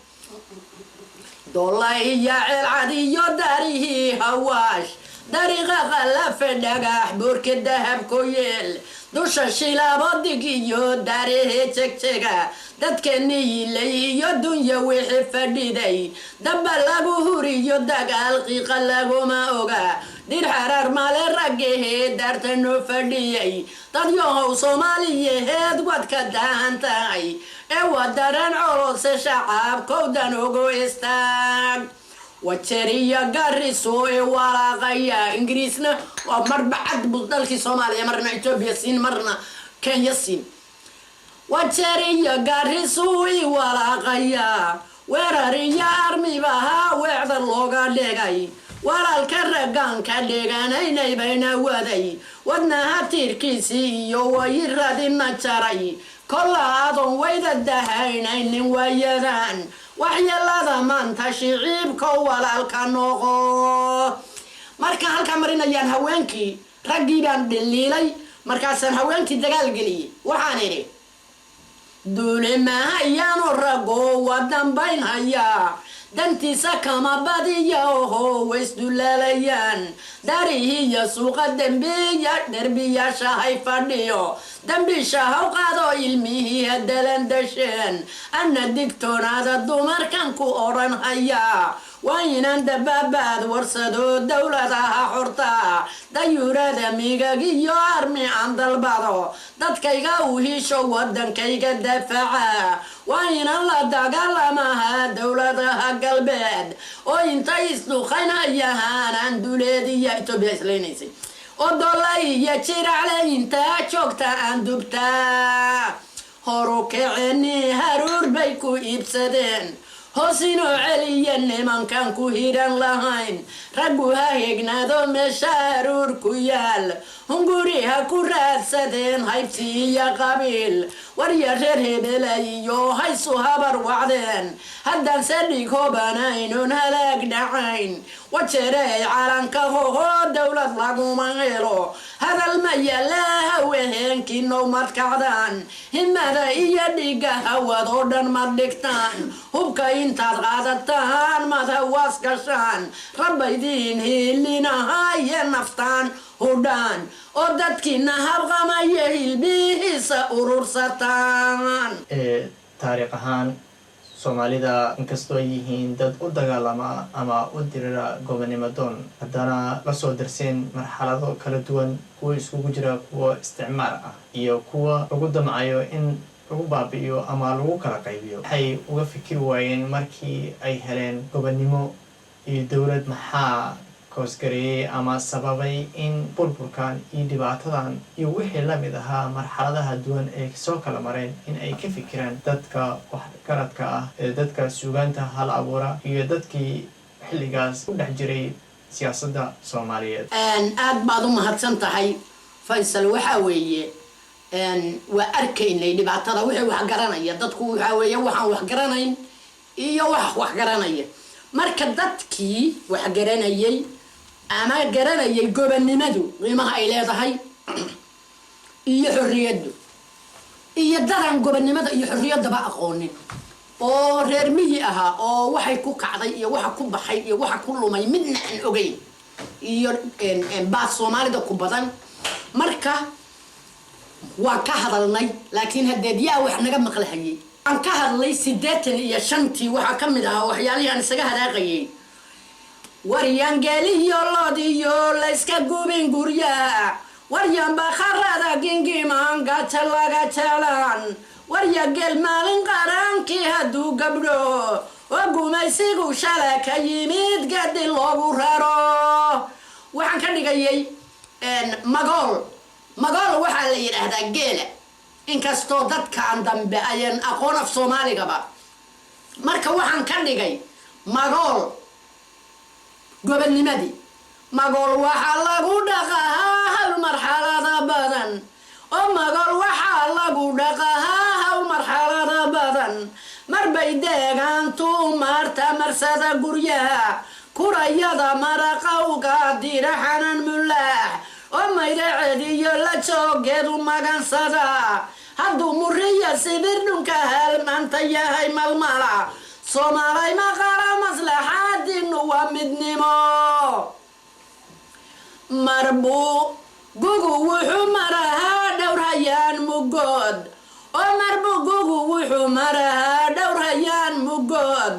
Dolla iyo Ceelcad iyo daarihii Hawaash. Dariiqa qallafe dhagax buurka dahab ku yeel, dusha shilaabodig iyo darehe jegjega. Dadkeeni yilay iyo dunya wixii fadhiday, damba lagu huriyo dagaal qiiqa laguma oga. Dhir xaraar male raggahee daarta noo fadhiyay. Dad yahow Soomaaliyaheed, waad ka daahan tahay ee waa daran colose shacabkowdan ugu istaag. Wajeriya Gariso ee walaaqaya Ingiriisna waa marba cad buu dalkii Soomaaliya marna Etoobiya siin, marna Kenya siin. Wajeriya Garisuu i walaaqaya, weerariya armibaha weecda looga dhigay. Walaalka raggaanka dhiganaynay bayna waday, wadnaha tiirkiisii iyo wayiradina jaray. Kolla adoon wayda dahaynaynin waayadan waxyeelada maanta shiciibka walaalka noqo. Marka halkaa marinayaan haweenkii, raggii baan dhiliilay, markaasaan haweenkii dagaal geliyey. Waxaan idhi: duule mahayaano raggo waa dambayn hayaa, dantiisa kama badiya oho waysdulaalayaan. Darihiiyo suuqa dembiya derbiyaashahay fadhiyo, dambisha haw qaado ilmihii hadalan dasheen. Anna digtoonaada dumarkan ku odhan hayaa, waa inaan dabaabaad warsado dowladaha xorta, dayuurada migag iyo armi aan dalbado, dadkayga u hisho, wadankayga dafaca. Waa inaan la dagaalamaha dowladaha galbeed oo intay isduqaynayahaanaan duleediya Etoobiya islaynaysay oo dolla iyo jiracle intaa joogta aan dubtaa. Horu kaceni haruur bay ku iibsadeen, hoos inoo celiya nimankan ku hiran lahayn. Raggu ha hegnaado meesha haruur ku yaal, hunguri ha ku raadsadeen haybsi iyo qabiil. Warya reer hebela iyo haysu habar wacdeen, haddaan se dhig hobanaynon halaag dhacayn. Wajeerey calanka hoho dowlad laguma helo, hadal ma yaala haweenkiinow mad kacdaan? Himada iyo dhiga hawad oo dhan mad dhigtaan? Hubka intaad qaadataan mad hawaas gashaan? Rabbaydiin hiilinahaye naftaan hudhaan oo dadkiina habqamaya hilbihiisa urursataan. Taariikh ahaan Soomaalida, inkastoo ay yihiin dad u dagaalama ama u dirira gobonimo doon, haddana lasoo darseen marxalado kala duwan, kuwa iskugu jira kuwa isticmaar ah iyo kuwa lagu damcayo in lagu baabi'iyo ama lagu kala qaybiyo, waxay uga fikiri waayeen markii ay heleen gobonnimo iyo dowlad? Maxaa koosgareeyey ama sababay in burburkan iyo dhibaatadan iyo wixii lamid ahaa marxaladaha duwan ay soo kala mareen in ay ka fikiraan dadka waxgaradka ah ee dadka suugaanta hal abuura iyo dadkii xilligaas u dhex jiray siyaasadda Soomaaliyeed? Aad baad u mahadsan tahay, Faysal. Waxaa weeye, waa arkaynay dhibaatada. Wixii wax garanaya dadku waxaa weeye waxaan wax garanayn iyo wax wax garanaya. Marka dadkii wax garanayay ama garanayay gobonnimadu qiimaha ay leedahay iyo xorriyaddu, iyo dadaan gobonnimada iyo xorriyaddaba aqoonin oo reer miyi ahaa oo waxay ku kacday iyo waxa ku baxay iyo waxa ku lumay midna aan ogeyn iyo baas Soomaalida ku badan. Marka waan ka hadalnay, laakiin haddeed yaa wax naga maqlahayay? Waan ka hadlay 85-tii. Waxaa ka mid ahaa waxyaalihii aan isaga hadaaqayay: waryangeliyo lodiyo layska gubin guryaha, waryanba kharada gingimaan gaja laga jeclaan, waryageel maalin qaraankii hadduu gabdho oo gumaysigu shala ka yimid gadi loogu raro. Waxaan ka dhigayay magool. Magool waxaa la yidhaahdaa geela, inkastoo dadkan dambe ayan aqoon af Soomaaligaba. Marka waxaan ka dhigay magool gobonnimadii. Magool waxaa lagu dhaqahaa hawl marxalada badan oo magool waxaa lagu dhaqahaa hawl marxalada badan. Marbay deegaantu maarta marsada guryaha, kurayada maraqowga dira xanan mulaax oo mayraceediyo la joogeedu magansada. Hadduu muriya sibir dhunka halmaanta yahay malmala, Soomaalay maqala, maslaxaadinu waa midnimo. Marbuu gugu wuxuu marahaa dhowrhayaan mugood, oo marbuu gugu wuxuu marahaa dhowrhayaan mugood,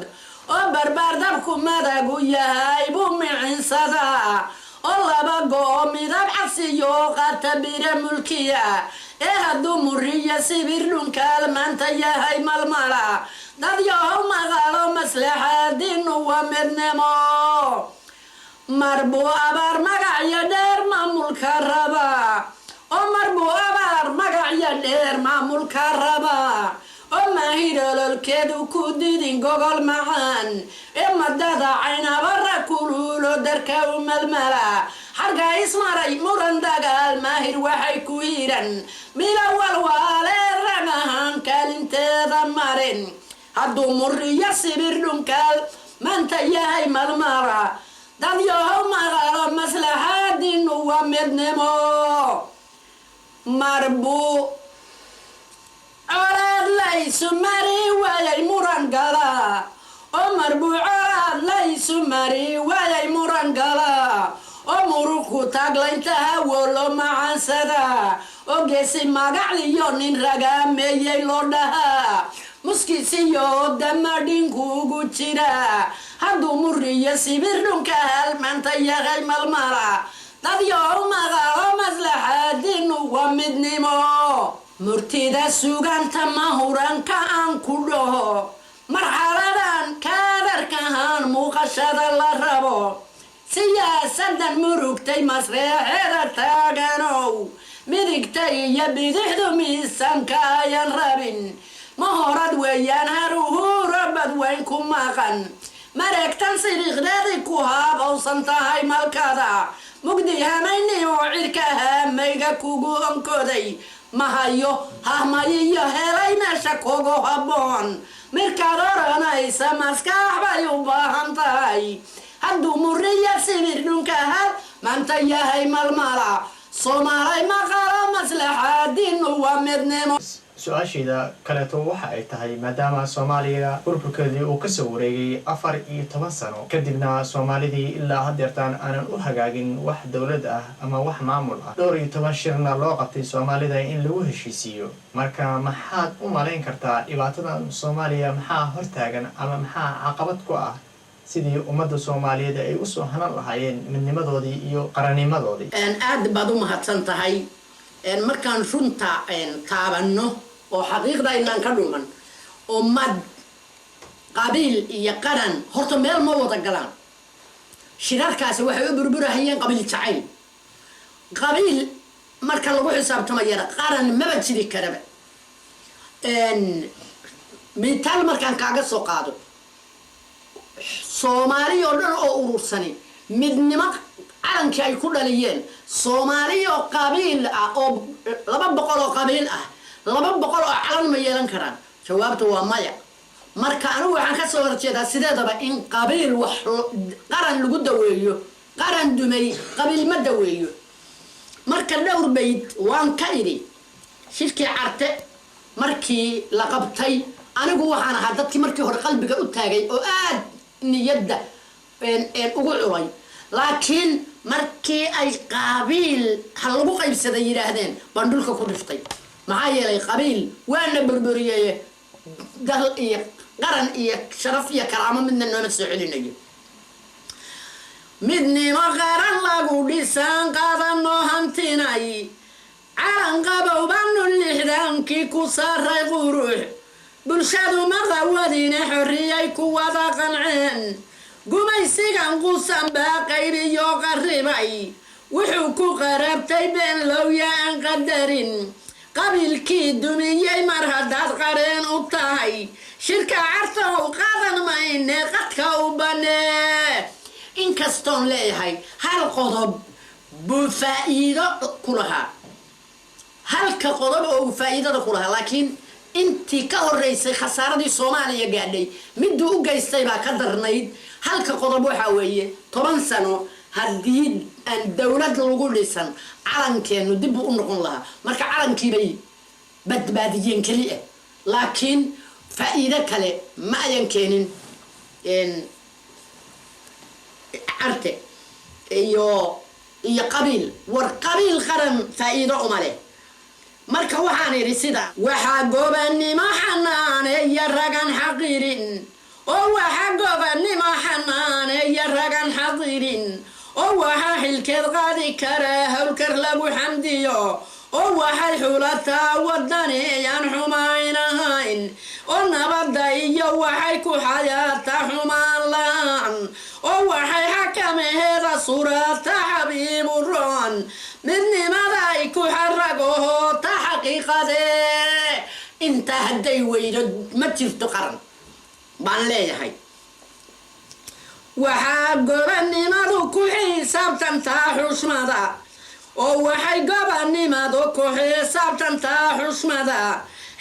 oo barbaar dabku madagu yahay buu micinsadaa, oo laba go-o midab casiyo qata bira mulkiya. Ee hadduu muriyo sibir dhunkaal maanta yahay malmala, dad yahow maqalo maslaxaadiinu waa midnimo. Marbuu abaar magacyo dheer maamulka rabaa, oo marbuu abaar magacyo dheer maamulka rabaa, oo maahirololkeedu ku didin gogol macaan. Ee madada caynabara kuluulo darka u malmala, xarga ismaray muran dagaal maahir waxay ku hiran mila walwaale rag ahaan kaalinteeda marin. Hadduu muriyo sibir dhunkaal maanta yahay malmala, dad yahow maqalo maslaxaadiinu waa midnimo. Marbuu colaad laysu mari waayay muran galaa, oo marbuu colaad laysu mari waayay muran galaa, oo muruqku taaglaynta hawo loo macaansadaa, oo geesi magacliyo nin ragaameeyey loo dhahaa, muskiisiyo damadhinkuugu jira. Hadduu muriyo sibir dhunka halmaanta yahay malmala, dad yow maqalo maslaxaadiinu waa midnimo. Murtida suganta mahuranka aan ku dhaho, marxaladan kaadarkahaan muuqashada la rabo, siyaasadan murugtay masreexeeda taaganow, midigta iyo bidixdu miisaanka ayan rabin, ma horad weeyaan haruhuuro badweyn ku maqan. Mareegtan siriiqdeedii ku haabowsan tahay malkada, mugdi hamayni oo cirka haamayga kugu onkoday, mahayo hahmayiyo helay meesha kugu habboon. Mirkaad oranaysa maskax bay u baahan tahay. Hadduu muriya sibir dhunka hal maanta yahay malmala, Soomaalay maqalo maslaxaadiinu waa midnimo. Su-aashayda kaleeto waxa ay tahay, maadaama Soomaaliya burburkeedii uu kasoo wareegay 14 sano kadibna, Soomaalidii ilaa haddeertaan aanan u hagaagin wax dowlad ah ama wax maamul ah, dhowr iyo toban shirna loo qabtay Soomaalida in lagu heshiisiiyo, marka maxaad u malayn kartaa dhibaatadan Soomaaliya maxaa hortaagan ama maxaa caqabad ku ah sidii ummadda Soomaaliyeed ay usoo hanan lahaayeen midnimadoodii iyo qarannimadoodii? Aad baad u mahadsan tahay. Markaan runta taabanno oo xaqiiqda inaan ka dhuman, ummad qabiil iyo qaran horta meel ma wada galaan. Shirarkaasi waxay u burburahayeen qabiil jacayl. Qabiil marka lagu xisaabtamayana qaran maba jiri karaba. Mitaal markaan kaaga soo qaado, Soomaali oo dhan oo urursani midnimo calankii ay ku dhaliyeen, Soomaali oo qabiil ah oo 200 oo qabiil ah, 200 oo calan ma yeelan karaan? Jawaabta waa maya. Marka anigu waxaan ka soo horjeedaa sideedaba in qabiil wax qaran lagu daweeyo. Qaran dumay qabiil ma daweeyo. Marka dhowr bayd waan ka idhi shirkii Carte markii la qabtay. Anigu waxaan ahaa dadkii markii hore qalbiga u taagay oo aad niyadda ugu culay, laakiin markii ay qabiil ha lagu qaybsaday yidhaahdeen baan dhulka ku dhiftay. Maxaa yeelay, qabiil waana burburiyeye, dal iyo qaran iyo sharaf iyo karaamo midna nooma soo celinayo. Midnimo qaran lagu dhisaan qaadano hantinay, calan qabow banu 60kii ku saaray qurux, bulshadu ma qawadine xorriyay ku wada qanceen. Gumaysigan qusan baa qaybiyo qarribay, wuxuu ku qarabtay been lowya aan qadarin, qabiilkii dumiyey. Mar haddaad qareen u tahay shirka Cartow, qadan mayne qadka u banee. Inkastoon leeyahay hal qodob buu faa'iido ku lahaa, halka qodob oo uu faa'iidada ku lahaa, laakiin intii ka horeysay khasaaradii Soomaaliya gaadhay miduu u geystay baa ka darnayd. Halka qodob waxaa weeye, 10 sano haddii aan dowlad lagu dhisan, calankeennu dib buu u noqon lahaa. Marka calankiibay badbaadiyeen keliya, laakiin faa'iido kale ma ayan keenin. Carte iyo Iyo qabiil, war qabiil qaran faa'iido uma leh. Marka waxaan idhi sida waxaa gobannimo xanaaneeya ragan xaqirin, oo waxa gobannimo xanaaneeya ragan xaqirin, oo waxaa xilkeed qaadi karaa howlkar lagu xamdiyo, oo waxay xulataa wadani aan xumayn ahayn, oo nabadda iyo waxay ku xayaata xumaan la-aan, oo waxay xakamaheeda surata xabiibu roon, midnimada ay ku xaragahoota xaqiiqadee. Intaa hadday weydo, ma jirto qaran baan leeyahay. Waxaa gobannimadu ku xisaabtantaa xushmada, oo waxay gobannimadu ku xisaabtantaa xushmada.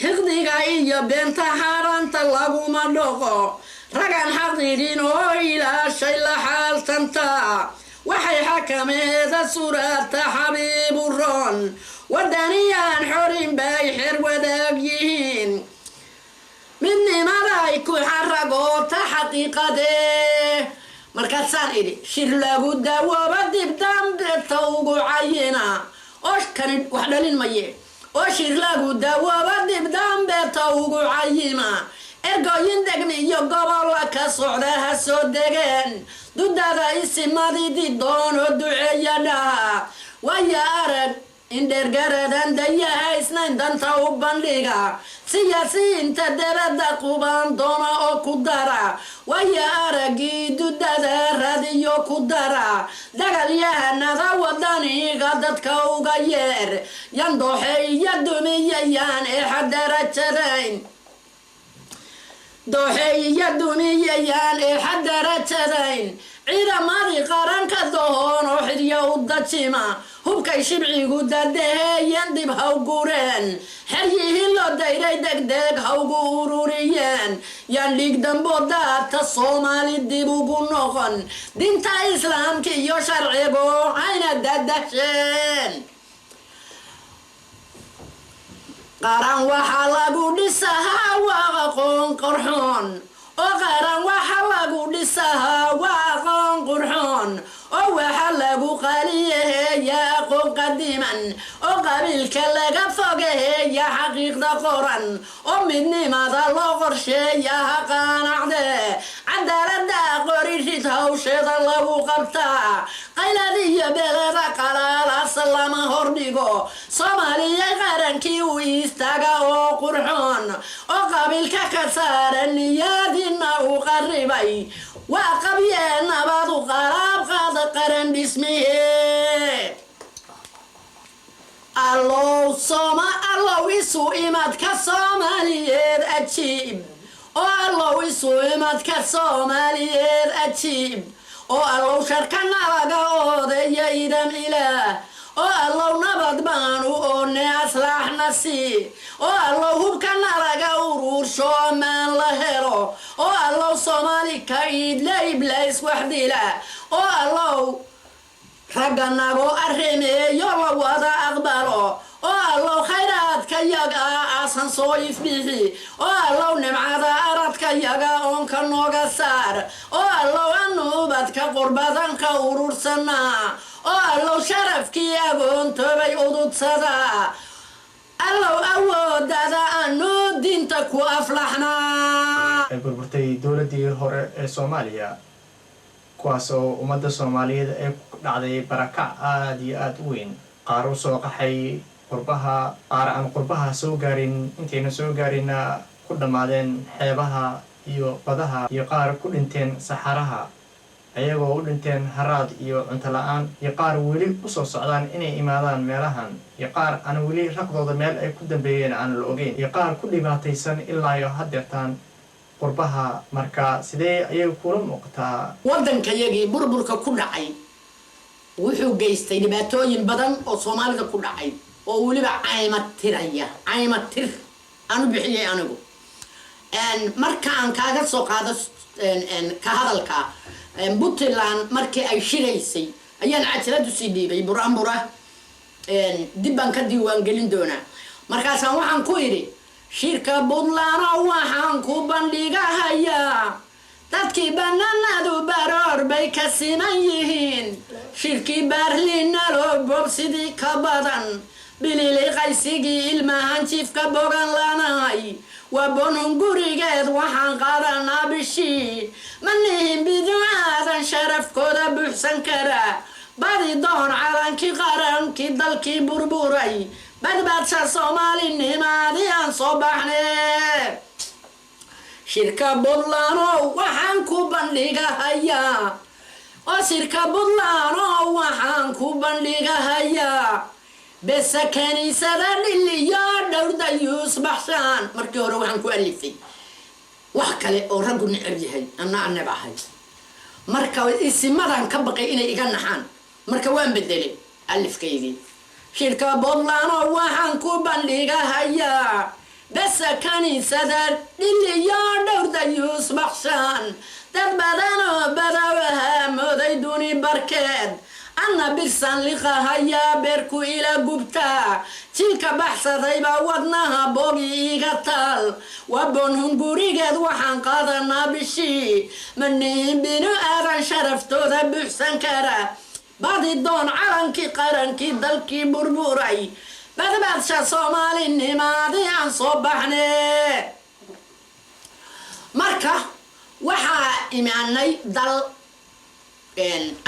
Xiqdiga iyo beenta xaaraanta laguma dhoqo. Ragan xaqirin oo ilaashay la xaaltanta. Waxay xakameeda surata xabiibu roon, wadaniyaan xorin bay xer wadaag yihiin, midnimada ay ku xaragoota xaqiiqadee. Markaasaan idhi shir lagu dawooba dib dambeta ugu cayina, oo kani wax dhalin maye, oo shir lagu dawooba dib dambeta ugu cayima. Ergooyin degmi iyo gobolla ka socda ha soo degeen. Dudada isimadidi doono duceeya dhaha. Waya arag indheergaradan dayaha isnayn danta u bandhiga. Siyaasiyiinta debadda qubaan doona oo ku dara. Waya araggii dudada radiyo ku dara. Dagaalyahanada wadaniga dadka uga yeer. Yan dooxe iyo dumiyayaan eexa darajadayn, dooxe iyo dumiyayaan eexa darajadayn. Ciidamadii qaranka dohoon oo xidhya u dajima. Hubkay shibcigu dadaheeyeen dib haw gureen. Xeryihii loo dayray degdeg hawgu ururiyeen. Yaan dhiig dambo daata Soomaali dib ugu noqon. Dinta Islaamka iyo sharcigu hayna dadasheen. Qaran waxaa lagu dhisahaa waa aqoon qorxoon, oo qaran waxa lagu dhisahaa waa aqoon qurxoon, oo waxa lagu qaliyaheeya aqoon qadiman, oo qabiilka laga fogaheeya xaqiiqda qoran, oo midnimada loo qorsheeya ha qaanacdee. Cadaalada qoririd hawsheeda lagu qabtaa. Qaylad iyo beleda qalaalaas lama hordhigo. Soomaaliya qarankii u istaaga oo qurxoon, oo qabiilka ka saara niyadina uu qaribay. Waa qabyee nabadu qalaab qaada qaran dhismihe. Allow sooma, allow isu imadka Soomaaliyeed ajiib, oo allow isu imadka Soomaaliyeed ajiib, oo allow sharka nalaga oodeeya idam ilaah, oo allow nabad baanu oone aslaaxna sii, oo allow hubka nalaga uruursho ammaan la helo, oo allow Soomaali ka iidla iblays wax dila, oo allow ragga nago arrimeeyo la wada aqbalo, oo allow khayraadka yaga aasan soo ifbixi, oo allow nimcada aradka yaga oonka nooga saar, oo allow anuubadka qurbadanka urursanaa, oo allow sharafkii agoontoobay ududsadaa. Allow awoodada anu diinta ku aflaxnaa. Ay burburtay dowladdii hore ee Soomaaliya, kuwaas oo ummadda Soomaaliyeed ee ku dhacday barakac aada iyo aada u weyn. Qaar u soo qaxay qurbaha, qaar aan qurbaha soo gaarin, intayna soo gaarinna ku dhammaadeen xeebaha iyo badaha, iyo qaar ku dhinteen saxaraha ayagoo u dhinteen haraad iyo cunto la-aan, iyo qaar weli usoo socdaan inay imaadaan meelahan, iyo qaar aan weli raqdooda meel ay ku dambeeyeen aan la ogeyn, iyo qaar ku dhibaataysan ilaa iyo haddeertaan qurbaha. Marka sidee ayay kula muuqataa? Waddankayagii burburka ku dhacay wuxuu geystay dhibaatooyin badan oo Soomaalida ku dhacay, oo weliba caymad tiraya, caymad tir aan u bixiyay anigu. Marka aan kaaga soo qaado ka hadalka Puntland, markii ay shiraysay ayaan cajalad usii dhiibay buranbura. Dib baan ka diiwaan gelin doonaa. Markaasaan waxaan ku idhi shirka Puntland oo waxaan ku bandhigahayaa Dadkii bannaanadu baroor bay ka siman yihiin. Shirkii Baarliinalo boob sidii ka badan, bililiqaysigii ilmahan jiifka bogan lanahay. Waa bonhun gurigeed waxaan qaadanaa bishii. Ma nihin biducaadan sharafkooda buuxsan kara. Badi doon calankii qarankii dalkii burburay, badbaadsha Soomaalinimadii aan soo baxne. Shirka Buntlandow waxaan ku bandhigahayaa, oo shirka Buntlandow waxaan ku bandhigahayaa, bese kaniisada dhiliyo dhowrdayuus baxshaan. Markii hore waxaan ku alifay wax kale oo raggu necab yahay, anna aneb ahay. Marka isimadan ka baqay inay iga naxaan, marka waan bedelay alifkaygii. Shirka Buntlandow waxaan ku bandhigahayaa, bese kaniisada dhiliyo dhowrdayuus baxshaan. Dad badan oo badawaha mooday duni barkeed, anna birsan liqahayaa, beerku ila gubtaa. Jilka baxsadaybaa wadnaha boogi iiga taal. Waa boonhun gurigeed waxaan qaadanaa bishii. Manihin binu aadan sharaftooda buuxsan kara. Badi doon calankii qarankii dalkii burburay, badbaadsha Soomaalinimadii aan soo baxne. Marka waxaa imaanay dal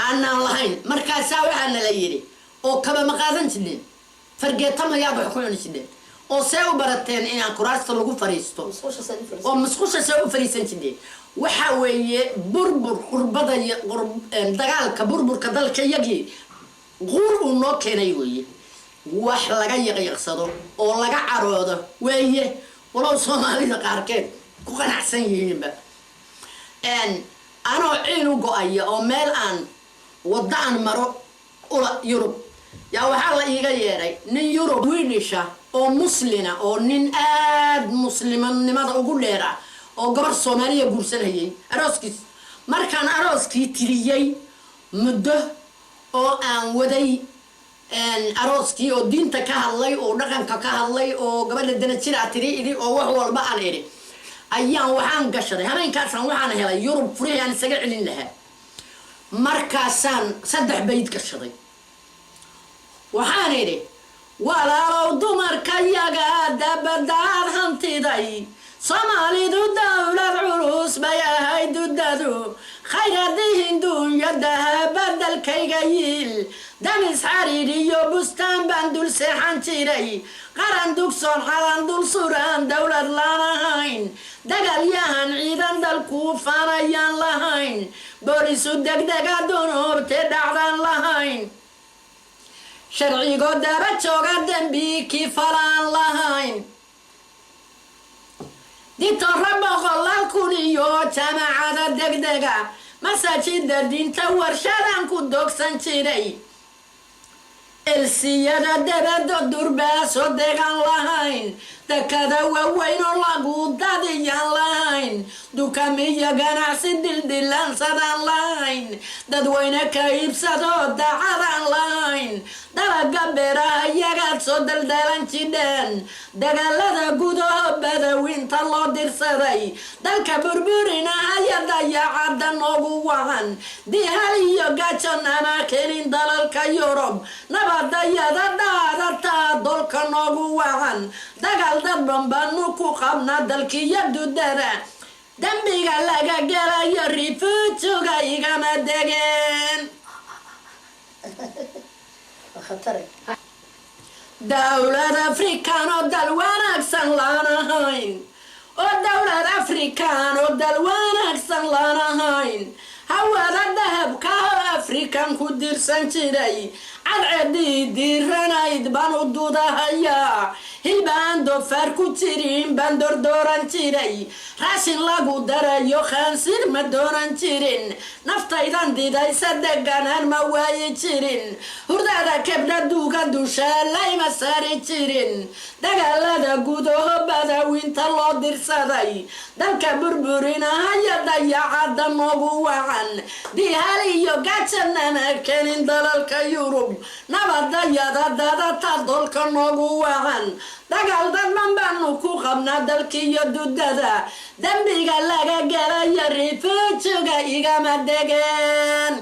aanaan lahayn. Markaasaa waxaa nala yidhi, oo kaba ma qaadan jirneen, fargeeta mayaad wax ku cuni jirneen, oo see u barateen inaan kuraasta lagu fariisto, oo musqusha see u fariisan jirneen? Waxa weeye burbur qurbada, dagaalka, burburka dalka yagii quur uu noo keenay weeye. Wax laga yaqyaqsado oo laga caroodo weeye, walow Soomaalida qaarkeed ku qanacsan yihiinba. Anoo ciil u go-aya oo meel aan waddo aan maro ula Yurub yaa waxaa la iiga yeedhay nin Yurub Swedisha oo muslina, oo nin aad muslimanimada ugu dheer ah, oo gabar Soomaaliya guursanayay arooskiis. Markaan arooskii tiriyey muddo oo aan waday arooskii, oo diinta ka hadlay, oo dhaqanka ka hadlay, oo gabadha danajira tiri idhi, oo wax walba aan idhi, ayaan waxaan gashaday habeenkaasaan waxaan helay Yurub furihii aan isaga celin lahaa. Markaasaan saddex bayd gashaday. Waxaan idhi: walaalow dumarka yaga dabadaad hantiday, Soomaalidu dowlad culus bay ahayd, dudadu khayraadihin dunya dahaba dalkayga yiil. Damis xariir iyo bustaan baan dul seexan jiray, qaran dugsoon calan dul suran, dowlad laan ahayn, dagaalyahan ciidan dalkuu faanayaan lahayn, boolisu degdega dunuubte dhacdaan lahayn, sharcigo daba jooga dembi kii falaan lahayn, ditorra boqolaal kun iyo jaamacada degdega, masaajida diinta warshadan ku dogsan jiray, elsiyada dabado durbaaso degan lahayn, dekada waaweyn oo lagu dadiyaan lahayn, dukamiyo ganacsi dildilaansadaan lahayn, dadweyne ka iibsado dacadaan lahayn, dalaga beeraha iyagaad soo daldalan jidheen, dagaalada gudaho badawinta loo dirsaday, dalka burburina haya dayacada noogu wacan, dihal iyo gajon ama keenin dalalka Yurub, nabadayada dhaadataa dolka noogu wacan, dagaal dadban baanu ku qabna dalkiyo dudada, dembiga laga gelayo rifuujuga igama degeen. Khatare. Dowlad Afrikaan oo dal wanaagsan laan ahayn, oo dowlad Afrikaan oo dal wanaagsan laan ahayn, hawada dahabka oo Afrikan ku dirsan jiray, cadceedii diiranayd baan u dudahayaa, hilbaan doofaar ku jirin baan dordooran jiray, raashin lagu darayo khaansiir ma doonan jirin, naftaydan didaysa deganaan ma waayi jirin, hurdada kebdha duuga dusha layma saari jirin, dagaalada gudaho badawinta loo dirsaday dalka burburinahaya dayacada noogu wacan dihal iyo gajanana kenin dalalka Yurub nabadayada dadata dolka noogu wacan dagaal dadban baanu ku qabnaa dalkiiyo dudada dembiga laga galaya rifuujiga igama degeen.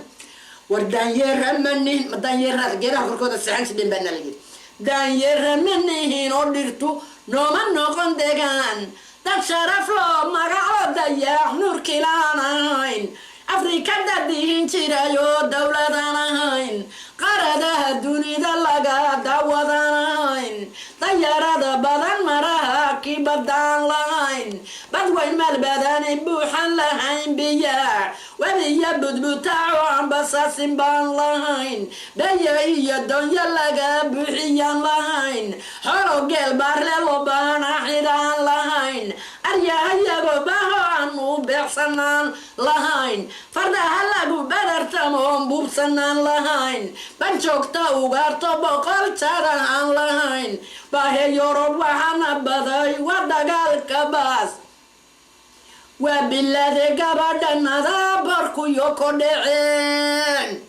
War daanyeera manihin, daanyeeraad geedaha korkooda seexan jidheen baa nala yidhi. Daanyeera manihin oo dhirtu nooma noqon degaan, dad sharaf loo magaclo dayaax nuurkilaan ahayn, Afrika dadihin jiray oo dowladaan ahayn, qaradaha dunida laga daawadaan ahayn, dayaarada badan maraha kibadaan lahayn, badweyn maal badani buuxan lahayn, biyaa webiya budbutaaco aan basaasin baan lahayn, beya iyo doonyo laga buuxiyaan lahayn, xolo geel baarle loo baana xidhaan lahayn, aryahayago baho aan u beecsanaan lahayn, fardaha lagu badartamoon buubsanaan lahayn, banjoogta ugaarto 100 jara aan lahayn, bahe Yorob waxaana baday waa dagaalka baas, waa bilade gabadhanada barkuyo ku dhaceen.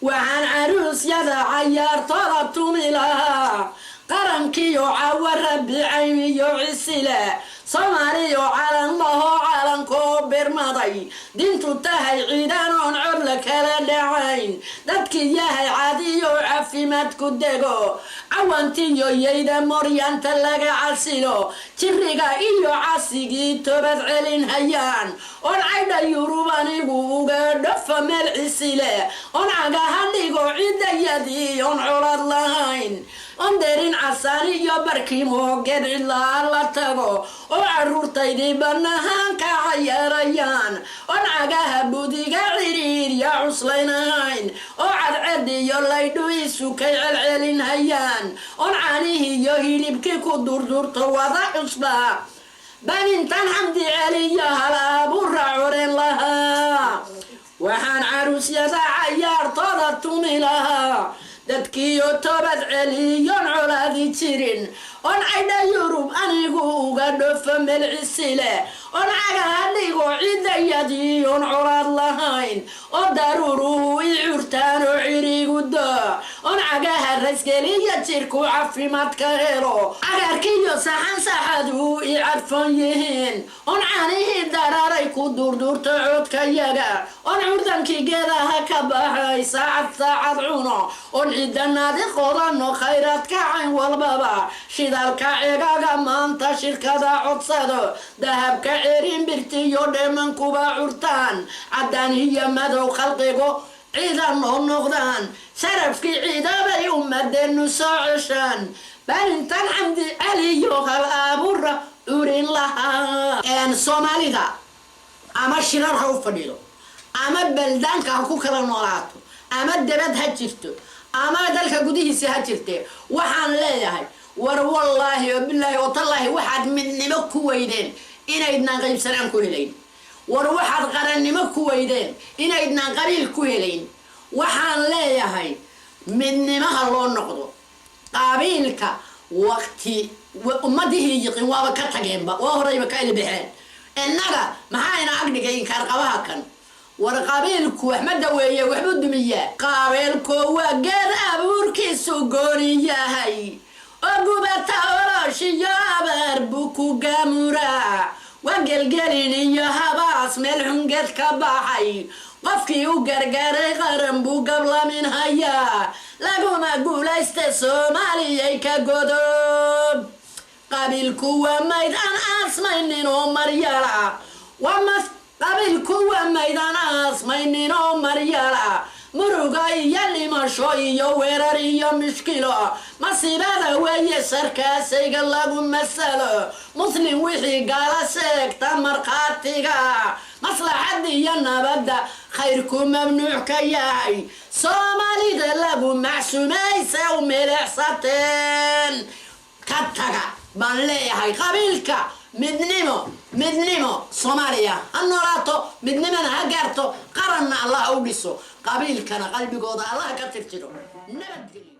Waxaan caruusyada cayaartooda tumi lahaa qarankiyo cawa rabicayn iyo cisile, Soomaaliyo calan lahoo calankoo birmaday, dintu tahay ciidan oon cod la kala dhacayn, dadkii yahay cadiyo caafimaad ku dego, cawantiyo yayda moryaanta laga casilo, jiriga iyo casigii toobad celin hayaan, oon caydha Yurub anigu uga dhafa meel cisile, oon cagaha dhigo cidayadii oon colad lahayn, oon derin casaan iyo barkimoo geed cidlaa la tago, oo caruurtaydii banahaan ka cayaarayaan, oon cagaha budiga ciriirya cuslaynahayn, oo cadced iyo laydhu isukay celcelin hayaan, oon caanihii iyo hilibkii ku durdurto wada cusba banintan xamdi celiyo hal abuura curin lahaa. Waxaan caruusyada cayaartooda tumi lahaa dadkiiyo toobad celiyoon colaadi jirin, oon caydha Yurub anigu uga dhofo meel cisile, oon cagaha dhigo cidayadii oon colaad lahayn, oo daruuruhu i curtaan oo cirigu doo, oon cagaha raysgeliya jirku caafimaad ka helo, cagaarkiiyo saxan saxadu i cadfoon yihiin, oon caanihii dararay ku durdurto codkayaga, oon curdankii geedaha ka baxay saacad saacad cuno, oon ciidanaadi qodano khayraadka cayn walbaba, shidaalka cegaga maanta shirkada codsado, dahabka cerin birtiyo dheemankuba curtaan, caddaan iyo madow khalqigo ciidan oo noqdaan, sharafkii ciidabay ummadeenu soo ceshaan, barintan xamdi celiyo hal abuura urin lahaa. Soomaalida ama shirar ha u fadhido, ama baldaanka ha ku kala noolaato, ama debad ha jirto, ama dalka gudihiisa ha jirtee, waxaan leeyahay war wallaahi oo bilaahi oo tallaahi, waxaad midnimo ku weydeen inaydnaan qaybsanaan ku helayn. War waxaad qarannimo ku weydeen inaydnaan qabiil ku helayn. Waxaan leeyahay midnimaha loo noqdo. Qabiilka waqti ummadihii yiqin waaba ka tageenba, waa horayba ka ilbixeen. Innaga maxaa ina agdhigay inkaar qabaha kan? War qabiilku wax ma daweeye, waxbuu dumiyaa. Qabiilku waa geed abuurkiisu gooni yahay oo gubata oloshiyo abaar buu ku gaamuraa, waa gelgelin iyo habaas meel xungeed ka baxay. Qofkii u gargaaray qaran buu gablamin hayaa, laguma guulaysta Soomaaliyay ka godob. Qabiilku waa mayd aan aasmaynin oo maryala, waa mas qabiilku waa mayd aan aasmaynin oo maryala, muruga iyo dhimasho iyo weerar iyo mishkilo masiibada weeye sarkaasayga lagu masalo. Muslim wixii gaala sheegta markhaatiga maslaxadda iyo nabadda khayrku mamnuuc ka yahay, Soomaalida lagu macsumayse u milicsateen. Ka taga baan leeyahay qabiilka. Midnimo, midnimo, Soomaaliya ha noolaato, midnimona ha gaarto, qaranna Allah u dhiso, qabiilkana qalbigooda Allah ka tirtiro. Nabadgelyo.